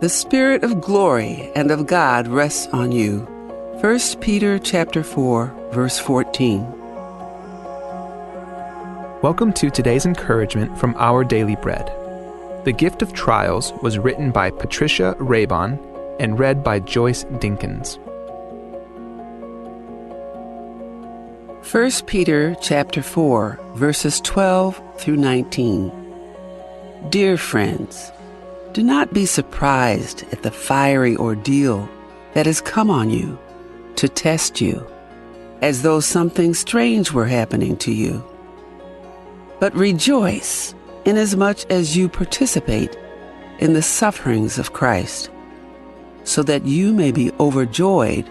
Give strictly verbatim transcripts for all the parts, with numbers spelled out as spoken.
The Spirit of glory and of God rests on you. First Peter chapter four, verse fourteen. Welcome to today's encouragement from Our Daily Bread. The Gift of Trials was written by Patricia Raybon and read by Joyce Dinkins. First Peter chapter four, verses twelve through nineteen. Dear friends, do not be surprised at the fiery ordeal that has come on you to test you, as though something strange were happening to you. But rejoice inasmuch as you participate in the sufferings of Christ, so that you may be overjoyed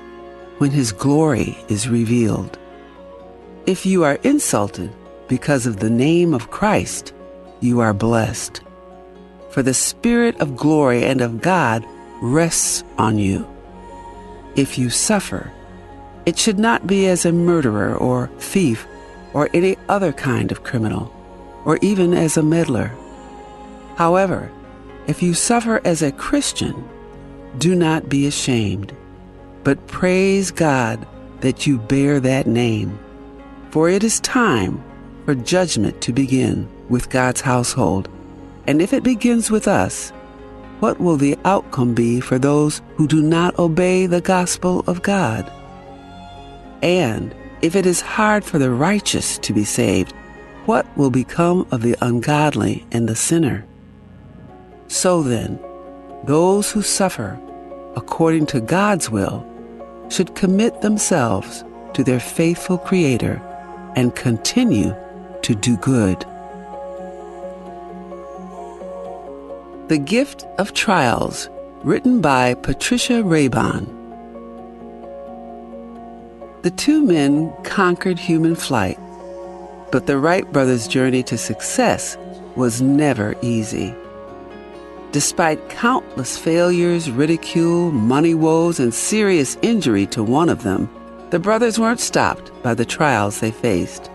when his glory is revealed. If you are insulted because of the name of Christ, you are blessed, for the Spirit of glory and of God rests on you. If you suffer, it should not be as a murderer or thief or any other kind of criminal, or even as a meddler. However, if you suffer as a Christian, do not be ashamed, but praise God that you bear that name. For it is time for judgment to begin with God's household. And if it begins with us, what will the outcome be for those who do not obey the gospel of God? And if it is hard for the righteous to be saved, what will become of the ungodly and the sinner? So then, those who suffer according to God's will should commit themselves to their faithful Creator and continue to do good. The Gift of Trials, written by Patricia Raybon. The two men conquered human flight, but the Wright brothers' journey to success was never easy. Despite countless failures, ridicule, money woes, and serious injury to one of them, the brothers weren't stopped by the trials they faced.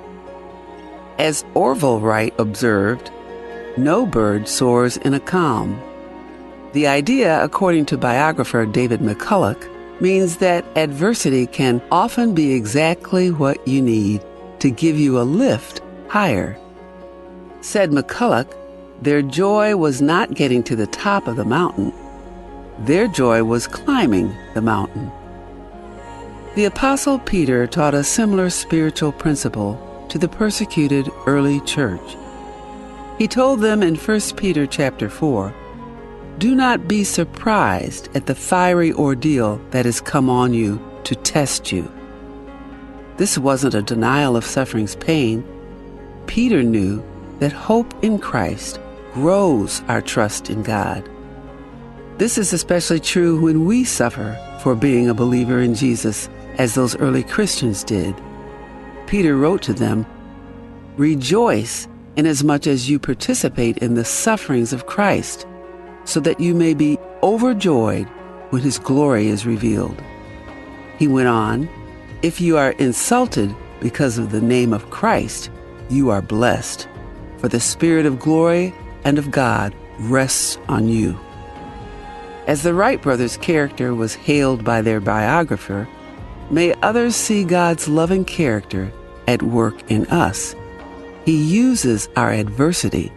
As Orville Wright observed, "No bird soars in a calm." The idea, according to biographer David McCullough, means that adversity can often be exactly what you need to give you a lift higher. Said McCullough, "Their joy was not getting to the top of the mountain. Their joy was climbing the mountain." The Apostle Peter taught a similar spiritual principle to the persecuted early church. He told them in First Peter chapter four, "Do not be surprised at the fiery ordeal that has come on you to test you." This wasn't a denial of suffering's pain. Peter knew that hope in Christ grows our trust in God. This is especially true when we suffer for being a believer in Jesus, as those early Christians did. Peter wrote to them, "Rejoice inasmuch as you participate in the sufferings of Christ, so that you may be overjoyed when his glory is revealed." He went on, "If you are insulted because of the name of Christ, you are blessed, for the Spirit of glory and of God rests on you." As the Wright brothers' character was hailed by their biographer, may others see God's loving character at work in us. He uses our adversity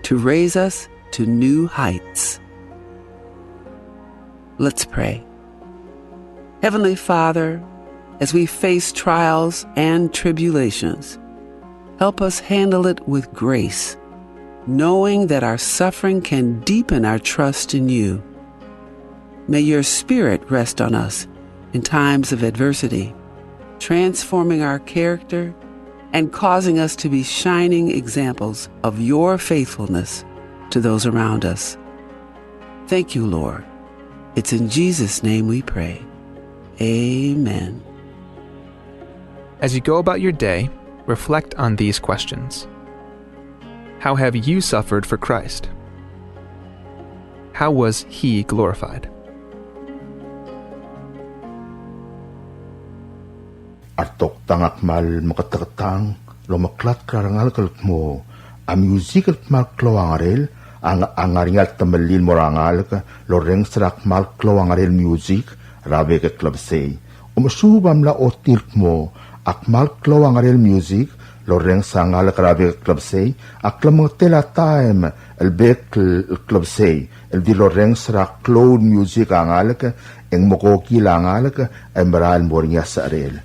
to raise us to new heights. Let's pray. Heavenly Father, as we face trials and tribulations, help us handle it with grace, knowing that our suffering can deepen our trust in you. May your Spirit rest on us in times of adversity, transforming our character and causing us to be shining examples of your faithfulness to those around us. Thank you, Lord. It's in Jesus' name we pray. Amen. As you go about your day, reflect on these questions. How have you suffered for Christ? How was he glorified? A retoktang a kmal meketeketang el omeklatk er a rengalek el kmo a music el kmal klou a ngerel a ng-, a ngar er ngii a temellel el mo er a ngalek el orrenges er a kmal klou a ngerel music er a bek el klebesei. Omesuub a mla ochotii el kmo a kmal klou a ngerel music el orrenges a ngalek er a bek el klebesei a klemengetel a taem el bek el klebesei el di lorrenges er a klou el music a ngalek e ng mekokil a ngalek el merael el mo er ngii a secherel.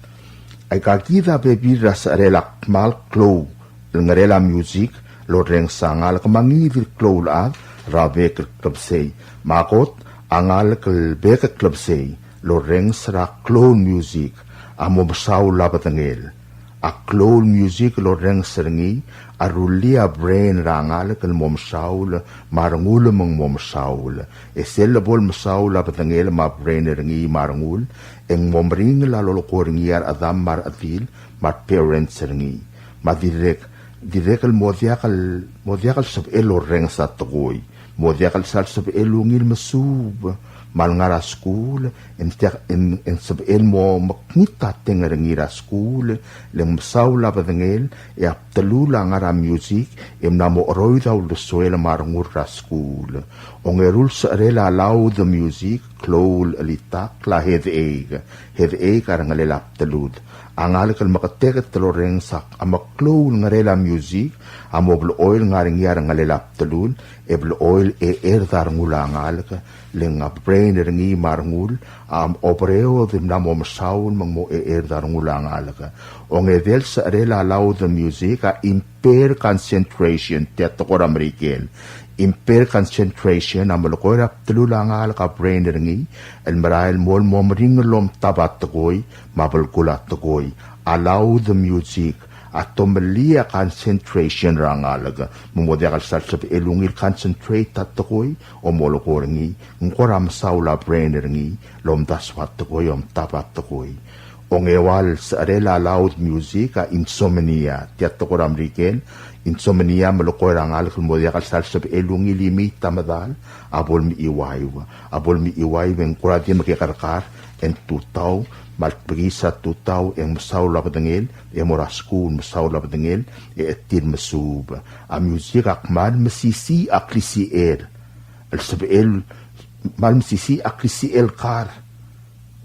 Aika kid a bebil er a secherel a kmal klou el ngerel a music el orrenges a ngalek me a ngii di el klou el chad er a bek el klebesei. Me a kot, a ngalek el bek el klebesei el orrenges er a klou el music a mo mesaul a bedengel. A klou el music el orrenges er ngii a rullii a brain er a ngalek el mo mesaul me a rengul me ng mo mesaul. E sel lebo el mesaul a bedengel me a brain er ngii me a rengul, e ng mo meringel a lolekoi er ngii a rechedam me a rechedil me a reparents er ngii. Me a dirrek, dirrek el mo diak el, mo diak el sebechel el orrenges a tekoi. Mo diak el sal sebechel el ungil mesuub me a lengar er a skuul, e ng diak, e ng, e ng sebechel el mo mekngit a teng er ngii er a skuul, le ng mesaul a bedengel, e a bdelul a ngar er a music, e mla mo cheroid a uldesuel me a rengul er a skuul. Ongeru el secherel a loud music, klou el chelitakl a headache. Headache a rengelel a bdelud. A ngalek el meketeket el orrenges a meklou el ngerel a music a mo blechoel ngar er ngii a rengelel a bdelul, e blechoel checherd a rengul a ngalek, le ng a brain er ngii me a rengul a obereod e mla mo mesaul me ng mo checherd a rengul a ngalek. Ongedei el secherel a loud music a impair concentration, tia tekoi er a Merikel. Impair concentration a melekoi er a bdelul a ngalek a brain er ngii el merael el mo, mo meringel el omtab a tekoi me a belkul a tekoi. A loud music a tomellii a concentration er a ngalek, me mo diak el sal sebechel el ungil concentrate a tekoi, e molekoi er ngii, ng kora mesaul a brain er ngii el omdasu a tekoi, omtab a tekoi. Ongeua el secherel a loud music a insomnia, tia tekoi er a Merikel. Insomnia a melekoi er a ngalek el mo diak el sal sebechel el ungil imiit a medal, a bo lemechiuaiu. A bo lemechiuaiu e ng kora di mekekerkar, e ng tutau, me a lebekiis a tutau, e ng mesaul a bedengel, e mo er a skuul mesaul a bedengel, e chetil mesuub. A music a kmal mesisiich a klisichel. El sebechel, kmal mesisiich a klisichel el kar.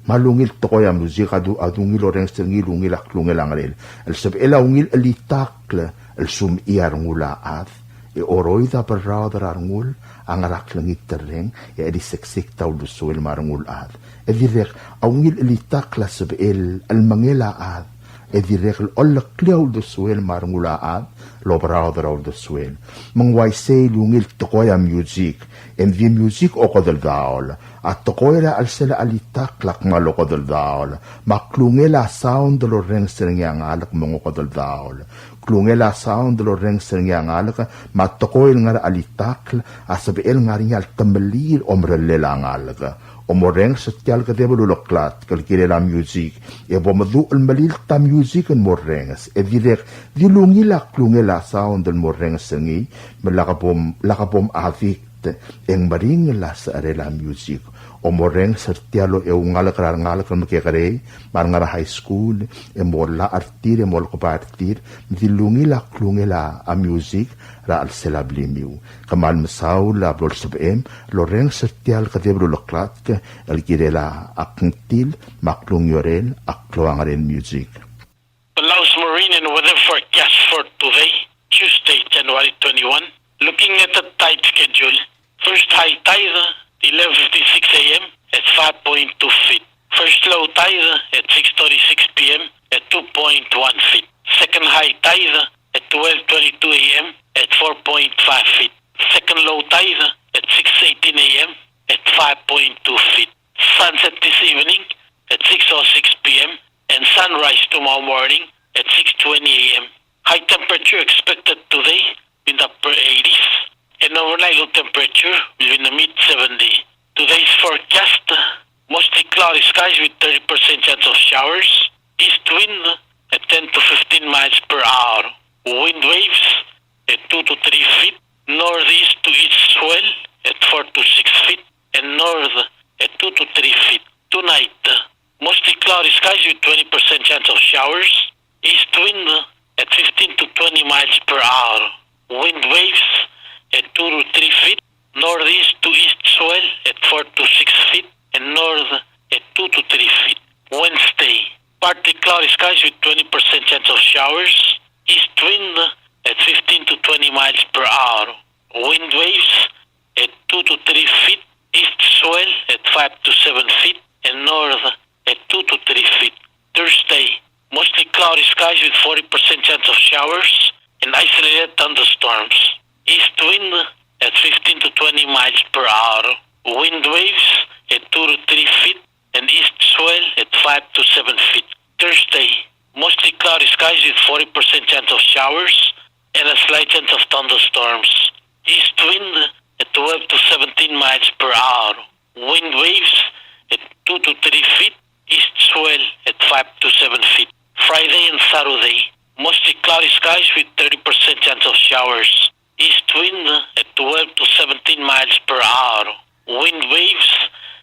Me a lungil tekoi a music a du-, a dungil orrenges er ngii el ungil a klungel a ngerel. El sebechel a ungil chelitakl el sumechii a rengul a chad, e oroid a berraod er a rengul a ngar er a klengiterreng, e cheliseksek a uldesuel me a rengul a chad. E dirrek a ungil chelitakl a sebechel el mengel a chad, e dirrek el oleklii a uldesuel me a rengul a chad el oberaod er a uldesuel. Me ng uaisei el ungil tekoi a music, e ng di music okedeldaol. A tekoi er a chelsel a chelitakl a kmal okedeldaol, me a klungel a sound el orrenges er ngii a ngalek me ng okedeldaol. Klungel a sound el orrenges er ngii a ngalek, me a tekoi el ngar er a chelitakl a sebechel ngar er ngii a letemellii el omerellel a ngalek. Omorrenges er tia el kedeb el uleklatk el kirel a music, e bo meduch el melilt a music el morrenges. E dirrek di lungil a klungel a sound el morrenges er ngii, me lak bom, lak bom addict, e ng meringel a secherel a music. Omorrenges er tia el oungalek er a rengalek el mekekerei, me a rengar er a high school, e mo llach er tir, e mo lekebai er tir, me di lungil a klungel a music er a chelsel a blimiu. Kmal mesaul a blo lsebechem el orrenges er tia el kedeb el uleklatk el kirel a kngtil me a klungiolel a klou a ngerel music. Palau's marine and weather forecast for today, Tuesday, January twenty-one. Looking at the tide schedule, first high tide, eleven fifty-six A M at five point two feet. First low tide at six thirty-six P M at two point one feet. Second high tide at twelve twenty-two A M at four point five feet. Second low tide at six eighteen A M at five point two feet. Sunset this evening at six oh six P M and sunrise tomorrow morning at six twenty A M. High temperature expected today in the upper eighties, and overnight low temperature will be in the mid seventy. Today's forecast, mostly cloudy skies with thirty percent chance of showers. East wind at ten to fifteen miles per hour. Wind waves at two to three feet. Northeast to east swell at four to six feet, and north at two to three feet. Tonight, mostly cloudy skies with twenty percent chance of showers. East wind at fifteen to twenty miles per hour. Wind waves at two to three feet. Northeast to east swell at four to six feet, and north at two to three feet. Wednesday, partly cloudy skies with twenty percent chance of showers. East wind at fifteen to twenty miles per hour. Wind waves at two to three feet. East swell at five to seven feet, and north at two to three feet. Thursday, mostly cloudy skies with forty percent chance of showers and isolated thunderstorms. East wind at fifteen to twenty miles per hour. Wind waves at two to three feet and east swell at five to seven feet. Thursday, mostly cloudy skies with forty percent chance of showers and a slight chance of thunderstorms. East wind at twelve to seventeen miles per hour. Wind waves at two to three feet, east swell at five to seven feet. Friday and Saturday, mostly cloudy skies with thirty percent chance of showers. East wind at twelve to seventeen miles per hour. Wind waves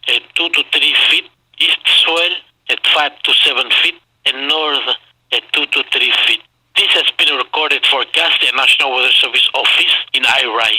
at two to three feet, east swell at five to seven feet, and north at two to three feet. This has been a recorded forecast at National Weather Service Office in Airai.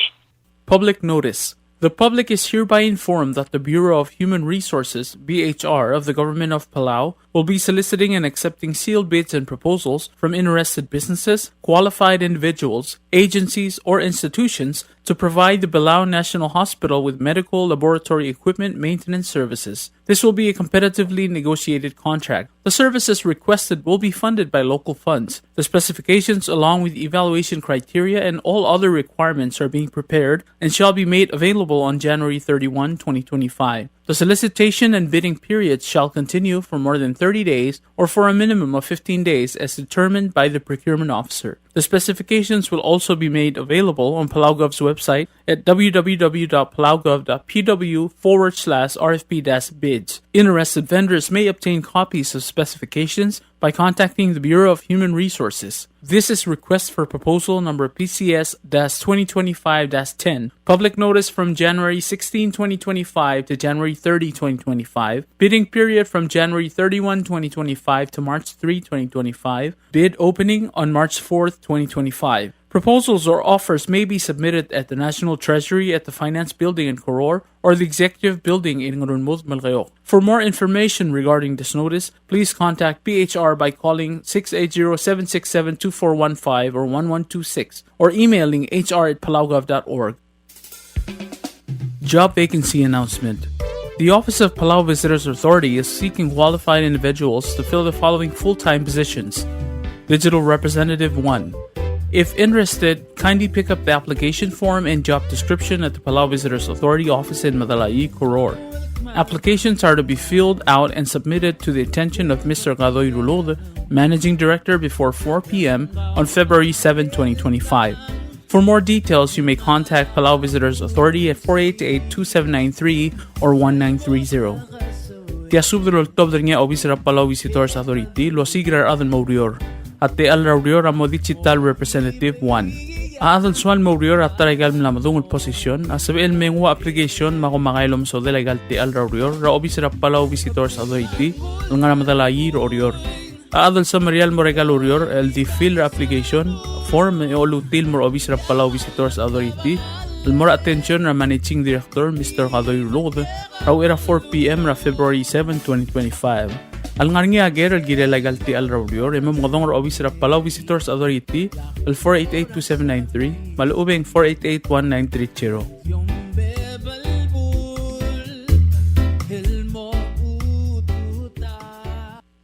Public notice. The public is hereby informed that the Bureau of Human Resources, B H R, of the Government of Palau will be soliciting and accepting sealed bids and proposals from interested businesses, qualified individuals, agencies, or institutions to provide the Belau National Hospital with medical laboratory equipment maintenance services. This will be a competitively negotiated contract. The services requested will be funded by local funds. The specifications, along with evaluation criteria and all other requirements, are being prepared and shall be made available on January thirty-one, twenty twenty-five. The solicitation and bidding periods shall continue for more than thirty days or for a minimum of fifteen days as determined by the procurement officer. The specifications will also be made available on PalauGov's website at w w w dot palaugov dot p w forward slash r f p dash bids. Interested vendors may obtain copies of specifications by contacting the Bureau of Human Resources. This is request for proposal number P C S dash twenty twenty-five dash ten. Public notice from January sixteen, twenty twenty-five to January thirty, twenty twenty-five. Bidding period from January thirty-one, twenty twenty-five to March three, twenty twenty-five. Bid opening on March fourth, twenty twenty-five. Proposals or offers may be submitted at the National Treasury at the Finance Building in Koror or the Executive Building in Ngerulmud, Melekeok. For more information regarding this notice, please contact P H R by calling six eight zero, seven six seven, two four one five or one one two six or emailing h r at palaugov dot org. Job vacancy announcement. The Office of Palau Visitors Authority is seeking qualified individuals to fill the following full-time positions. Digital Representative one. If interested, kindly pick up the application form and job description at the Palau Visitors Authority office in Medalaii, Koror. Applications are to be filled out and submitted to the attention of Mister Kadoi Ruluked, Managing Director, before four p m on February seventh, twenty twenty-five. For more details, you may contact Palau Visitors Authority at four eight eight, two seven nine three or one nine three zero. Tia subed el oltobed er ngii a obis er a Palau Visitors Authority el osiik er a rechad el mo oureor. A techall er a ureor a mo Digital Representative one. A chad el soal el mo oureor a ta er aika el mla medung el position a sebechel el me nguu a application me a komakai el omesodel aika el techall er a ureor er a obis er a Palau Visitors Authority el ngar er a Medalaii er a Oreor. A chad el semeriar el mo er aika el ureor el di fill er a application form e olutii el mo er a obis er a Palau Visitors Authority el mo er a attention er a Managing Director, Mister Kadoi Ruluked, er a uchei er a four p m er a February seven, twenty twenty-five. A lengar er ngii a ker el kirel aika el techall er a ureor e mo mekedong er a obis er a Palau Visitors Authority el four eight eight, two seven nine three me a lechub e ng four eight eight, one nine three zero.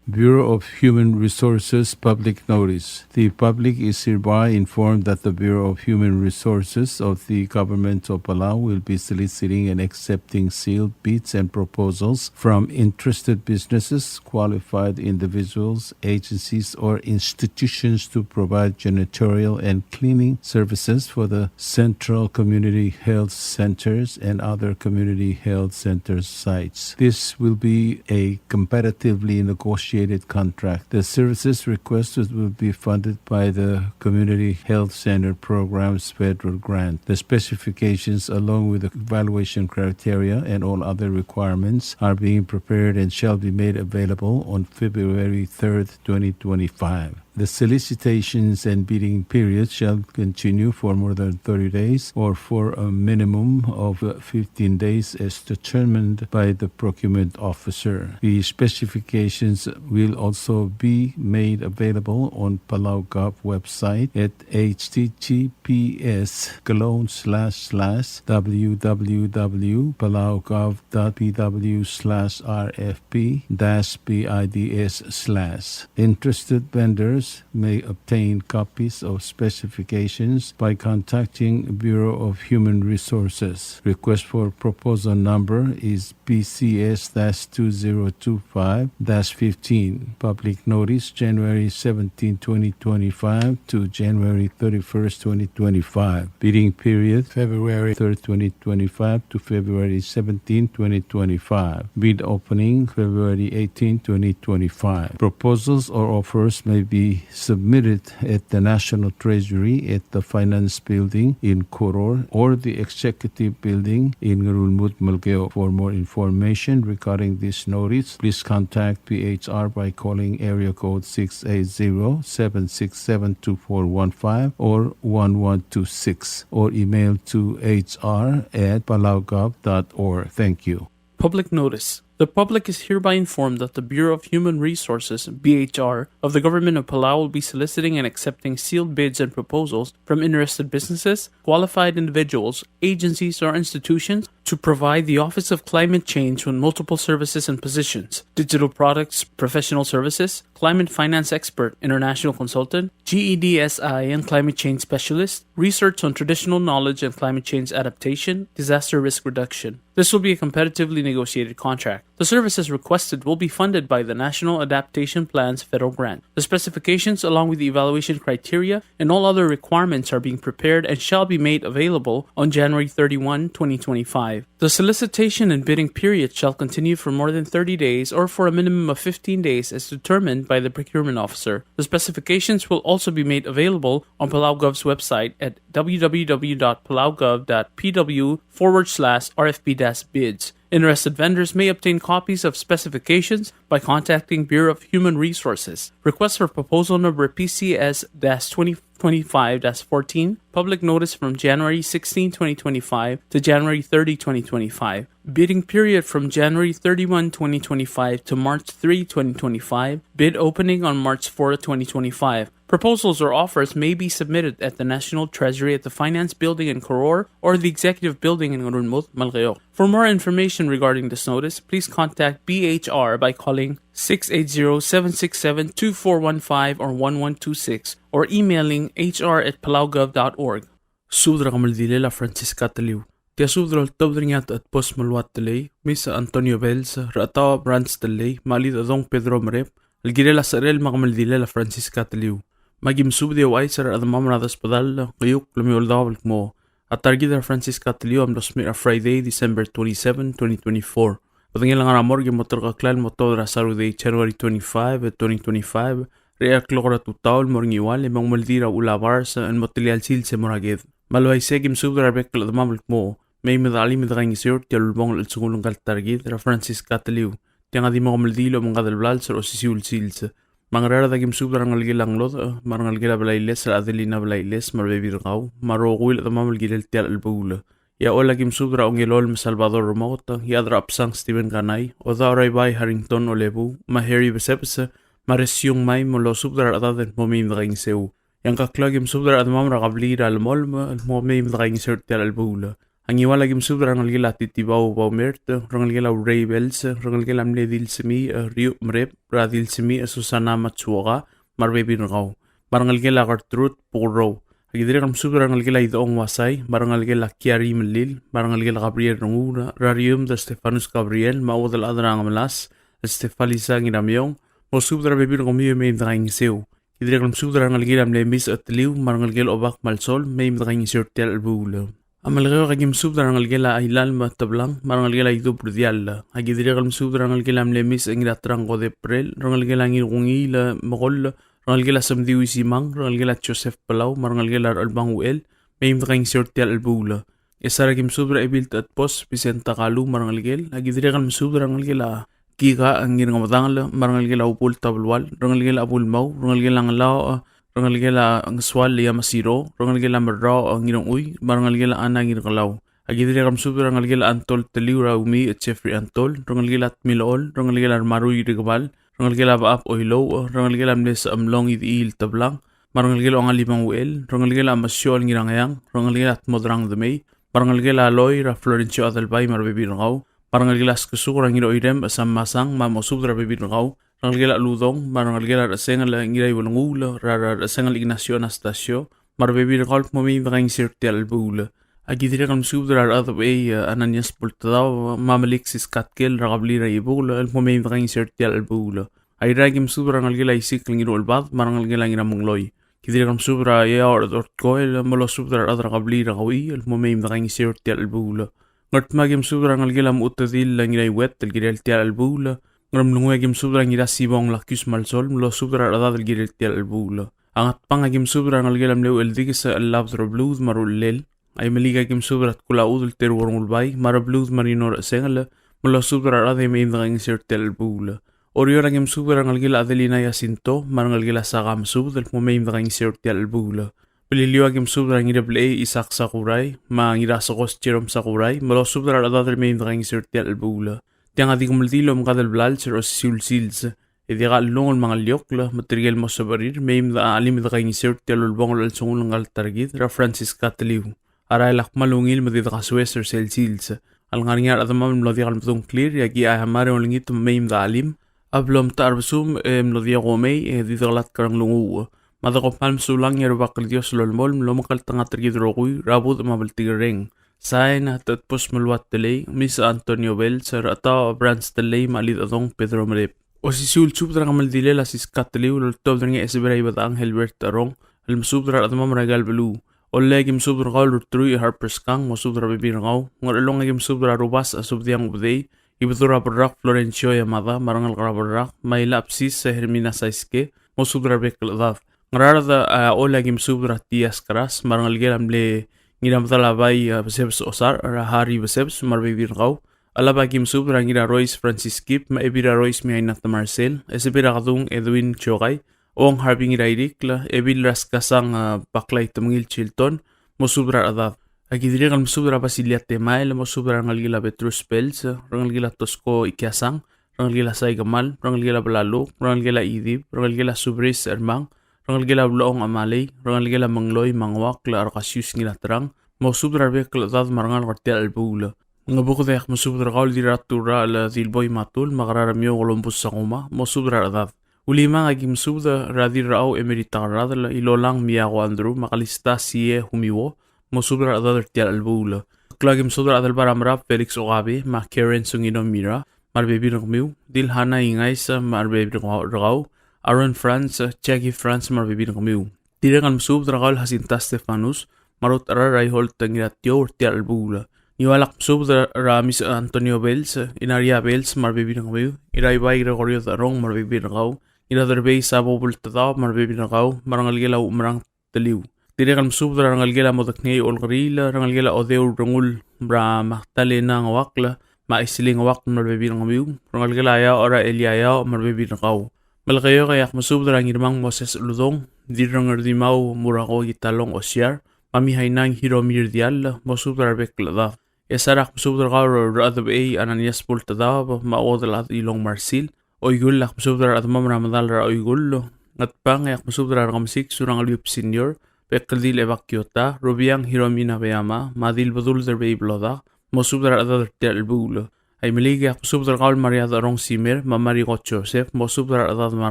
Bureau of Human Resources public notice. The public is hereby informed that the Bureau of Human Resources of the Government of Palau will be soliciting and accepting sealed bids and proposals from interested businesses, qualified individuals, agencies, or institutions to provide janitorial and cleaning services for the central community health centers and other community health center sites. This will be a competitively negotiated contract. The services requested will be funded by the Community Health Center Program's federal grant. The specifications, along with the evaluation criteria and all other requirements, are being prepared and shall be made available on February third, twenty twenty-five. The solicitations and bidding period shall continue for more than thirty days or for a minimum of fifteen days as determined by the procurement officer. The specifications will also be made available on Palau Gov website at H T T P S colon slash slash W W W Palau Gov dot P W slash R F P dash B I D S slash. Interested vendors may obtain copies of specifications by contacting Bureau of Human Resources. Request for proposal number is B C S dash two zero two five dash fifteen. Public notice, January seventeen, twenty twenty-five to January thirty-first, twenty twenty-five. Bidding period, February third, twenty twenty-five to February seventeenth, twenty twenty-five. Bid opening, February eighteenth, twenty twenty-five. Proposals or offers may be submitted at the National Treasury at the Finance Building in Koror or the Executive Building in Ngerulmud, Melekeok. For more information regarding this notice, please contact P H R by calling area code six eight zero, seven six seven, two four one five or one one two six, or email to H R at palaugov dot org. Thank you. Public notice. The public is hereby informed that the Bureau of Human Resources, B H R, of the Government of Palau will be soliciting and accepting sealed bids and proposals from interested businesses, qualified individuals, agencies, or institutions to provide the Office of Climate Change with multiple services and positions: digital products, professional services, climate finance expert, international consultant, G E D S I and climate change specialist, research on traditional knowledge and climate change adaptation, disaster risk reduction. This will be a competitively negotiated contract. The services requested will be funded by the National Adaptation Plan's federal grant. The specifications, along with the evaluation criteria and all other requirements, are being prepared and shall be made available on January thirty-one, twenty twenty-five. The solicitation and bidding period shall continue for more than thirty days or for a minimum of fifteen days as determined by the procurement officer. The specifications will also be made available on PalauGov's website at W W W dot palaugov dot P W forward slash R F P dash bids. Interested vendors may obtain copies of specifications by contacting Bureau of Human Resources. Request for proposal number P C S dash twenty twenty-five dash fourteen, public notice from January sixteen, twenty twenty-five to January thirty, twenty twenty-five. Bidding period from January thirty-one, twenty twenty-five to March three, twenty twenty-five. Bid opening on March fourth, twenty twenty-five. Proposals or offers may be submitted at the National Treasury at the Finance Building in Koror or the Executive Building in Ngerulmud, Melekeok. For more information regarding this notice, please contact B H R by calling six eight zero, seven six seven, two four one five or one one two six or emailing H R at palaugov dot org. Subed er a kemeldilel a Francisca Teliu. Tia subed el oltobed er ngii a Techedbos Meluat Telei, Miss Antonio Bells, Rechetaob Rans Telei, me a Chelidechedong Pedro Merep, el kirel a secherel me a kemeldilel a Francisca Teliu. Me aki mesubed e ouchais er a rechedemam er a Desbedall, Keiukl, me a Eouldaob el kmo a ta er kid er a Francisca Teliu a mlo smecher er a Friday, December twenty-seven, twenty twenty-four. Bedengel a ngar er a morgue e mo terkeklel el mo tuobed er a Saturday, January twenty-five, twenty twenty-five, er a eai el klok er a tutau el mo er a Ngiwal, e mo kemeldiil er a Uchul a Bars el mo telia el sils e mo er a ked. Me a le uaisei e aki mesubed er a rebek el chedemam el kmo mei me dechelim e dekaingeseu er tia el ulebongel el chelsengul ngka el ta er kid er a Francisca Teliu. Tiang a di mo kemeldiil el obengkad el blals er a osisiu el sils. Me a Ngaraard a ki mesubed er a rengelekel a Ngelodech, me a rengelekel a Blailes er a Adelina Blailes me a rebebil er kau, me a rokui el chedemam el kirel tia el chelebuul. E a Ollei a ki mesubed er a Ongelol me a Salvador Remoket, e a Chad er a Chebsang Steven Kanai, Odaoraibai Harrington Olebuu, me a Harry Besebes, me a Resiung Mai, me losubed er a rechedad el mo mei me dekaingeseu. E a Ngkeklau a ki mesubed er a rechedemam er a kebliil er a Lemolem el mo mei me dekaingeseu er tia el chelebuul. A Ngiwal a ki mesubed er a rengelekel a Titibau Baumert, rengelekel a Urei Bells, rengelekel a mle Dilsemiich, Riuch Merep, er a Dilsemiich, Susana Matsuoka, me a rebebil er kau. Me a rengelekel a Gertrude Bukurrou. A ki dirrek el mesubed er a rengelekel a Idechong Uasai, me a rengelekel a Kiari Melil, me a rengelekel a Gabriel Renguul, er a Riumd el Stefanus Gabriel, me a Uodelchad er a Ngemelas el Stefalisa Ngirameong, mosubed er a rebebil er kemiu e mei me dekaingeseu. Ki dirrek el mesubed er a rengelekel a mle Misech Teliu, me a rengelekel a Obak me a Lsol, mei me dekaingeseu er tia el chelebuul. A Melekeok a ki mesubed er a rengelekel a Ailal me a Teblang, me a rengelekel a Idub er Diall. A ki dirrek el mesubed er a rengelekel a mle Misech Ngiraterang Kodebrel, rengelekel a Ngirkungiil Mekoll, rengelekel a Semdiu Isimang, rengelekel a Joseph Palau, me a rengelekel a Rechelbang Uchel, mei me dekaingeseu er tia el chelebuul. Ngchesar a ki mesubed er a Ebil Techedbos Vicenta Kalu me a rengelekel, a ki dirrek el mesubed er a rengelekel a Kika Ngirngemedangel, me a rengelekel a Ubul Tabelual, rengelekel a Bulmau, rengelekel a Ngelaoch, rengelekel a Ngesual Iamasiro, rengelekel a Merraoch Ngirongui, me a rengelekel a Ana Ngirkelau. Aki dirrek el mesubed er a rengelekel a Antol Teliu er a Umi, Jeffrey Antol, rengelekel a Tmilechol, rengelekel a Remarui Rikebal, rengelekel a Bechab Oilouch, rengelekel a mle Sechemlong Idiil Teblang, me a rengelekel a Ongalibang Uchel, rengelekel a Mesiochel Ngirangeang, rengelekel a Tmodrang Demei, me a rengelekel a Loi er a Florencio Adelbai me a rebebil er kau, me a rengelekel a Skesuk er a Ngiroirem Sam Masang me a mosubed er a rebebil er kau, rengelekel a Ludong, me a rengelekel a Rechesengel Ngiraiuelenguul, er a Rechesengel Ignacio Anastasio, me a rebebil er kau el kmo mei me dekaingeseu er tia el chelebuul. Aki dirrek el mesubed er a Rechedebechei, e, Ananias Bultedaob, me a Meliksis Katkel, er a kebliil er a Ibukel, el kmo mei me dekaingeseu er tia el chelebuul. Airai aki mesubed er a rengelekel a Isikl Ngiruchelbad, me a rengelekel a Ngiramengloi. Ki dirrek el mesubed er a Eaor Dortkoel, me losubed er a rechad er a kebliil er a Kauchii, el kmo mei me dekaingeseu er tia el chelebuul. Ngardmau aki mesubed er a rengelekel a Mechutedil Ngiraiuet, el kirel tia el chelebuul. Ngeremlengui aki mesubed er a Ngirasibong Lakius Malsol, me losubed er a rechedad el kirel tia el chelebuul. A Ngatpang aki mesubed er a rengelekel a mle Ucheldikes Chelabed er a Bluud me a Ruchellel. Aimeliik aki mesubed er a Tkulachudel Teruo Rengulbai, me a Rebluud Marino Rechesengel, me losubed er a rechad e mei me dekaingeseu er tia el chelebuul. Oreor aki mesubed er a rengelekel a Adelina Jacinto, me a rengelekel a Saka Mesubed, el kmo mei me dekaingeseu er tia el chelebuul. Beliliou aki mesubed er a Ngireblechei Isaac Sakurai, me a Ngirasekos Jerome Sakurai, me losubed er a rechedad el mei me dekaingeseu er tia el chelebuul. Tiang a di kemeldiil el omekad el blals er a osisiu el sils, e diak a chelungel me a ngeliokl, me tirke el mo sebechir, mei me de chelim e dekaingeseu er tia el ulebongel el chelsengul ngka el ta er kid, er a Francisca Teliu. A rael a kmal ungil me di dekasoes er sel sils. A lengar er ngii a rechedemam el mlo diak el medung a ngklir, e aki a mera el olengit me mei me de chelim, a blo mtechar a besum, e mlo diak a omei, e di dekelatk er a nglunguuch. Me a de kom kmal mesulang e a Rubak el Dios a lolemolem el omekngeltengat er kid el rokui, er a budech me a bltikerreng. Sain, a Tetbus Meluat Telei, Mis Antonio Bells, er a Chetau Brans Telei, me a Lidechedong Pedro Merep. Osisiu el subed er a kemeldilel a Siska Teliu el oltobed er ngii a Esebera Ibedang Helbert Terong, el mesubed er a rechedemam er aika el beluu. Ollei aki mesubed er kau el Rteruich Harper Skang, mosubed er a rebebil er kau. Ngerchelong aki mesubed er a Rubas a Subediang Ubedei, Ibedul er a Berrak Florencio Yamada, me a rengalek er a Berrak, me a Ilabsis Hermina Saiske, mosubed er a rebek el chedad. Ngaraard a Ollei aki mesubed er a Tias Kras, me a rengelekel a mle Ngiramedalabai, a, Besebes Osar, er a Harry Besebes, me a rebebil er kau. Chelab aki mesubed er a Ngirarois Francis Kip, me a Ebil er a Rois Miaina Temarsel, Esebei er a Kedung Edwin Chokai, Ong Harvey Ngirairikl, Ebil er a Skasang, a, Baklai Temengil Chilton, mosubed er a rechedad. Aki dirrek el mesubed er a Basilia Temael, mosubed er a rengelekel a Petrus Pels, rengelekel a Tosko Ikiasang, rengelekel a Saikemal, rengelekel a Belaluk, rengelekel a Idip, rengelekel a Subris Ermang, rengelekel a Ulechong Amalei, rengelekel a Mengloi me a Nguakl Arkasius Ngilaterang, mosubed er a rebek el chedad me a rengalek er tia el chelebuul. Ngebuked e ak mesubed er kau el Dirraturrachel Dilboi Matul, me a Keraremiou Columbus Sakuma, mosubed er a rechedad. Ulimang aki mesubed er a Dirrachau Emerita Kerradel, Ilolang Miako Andrew, me a Kalista Sie Humiwo, mosubed er a rechedad er tia el chelebuul. Klau aki mesubed er a Adelbai er a Merab Felix Okabe, me a Karen Sungino Mira, me a rebebil er kemiu, Dilhana Ingais, me a rebebil er kau, Aaron Franz, Jackie Franz, me a rebebil er kemiu. Dirrek el mesubed er kau el Jacinta Stefanus, me a Ruth Raiholt Ngiratiou er tia el chelebuul. Ngiual ak mesubed er a Mis Antonio Bells, Inaria Bells, me a rebebil er kemiu, Iraibai Gregorio Darong, me a rebebil er kau, Ngiraderbei Sabo Bultedaob, me a rebebil er kau, me a rengelekel a Umerang Teliu. Dirrek el mesubed er a rengelekel a Modekngei Olkeriil, rengelekel a Odeu Rengul, er a Magdalena Ngeuakl, me a Isili Ngeuakl me a rebebil er kemiu, rengelekel a Eaoch er a Elia Eaoch me a rebebil er kau. Melekeok e ak mesubed er a Ngirmang Moses Uludong, Dirrengerdimau Murako Kitalong Osiar, me a Mihainang Hiromi Rdiall, mosubed er a rebek el chedad. Esar e ak mesubed er kau el Rechedebechei Ananias Bultedaob, me a Uodelchad Ilong Marsil, Oikull e ak mesubed er a rechedemam er a medal er a Oikull. Ngatpang e ak mesubed er a Rekemesik Surangel Whipps Senior, Bekeldil Ebak Kiota, Rubiang Hiromi Nabeyama, me a Dilbedul Derbei Blodak, mosubed er a rechedad er tia el chelebuul. Aimeliik e ak mesubed er kau el Maria Derong Simer, me a Mariko Joseph, mosubed er a rechedad me a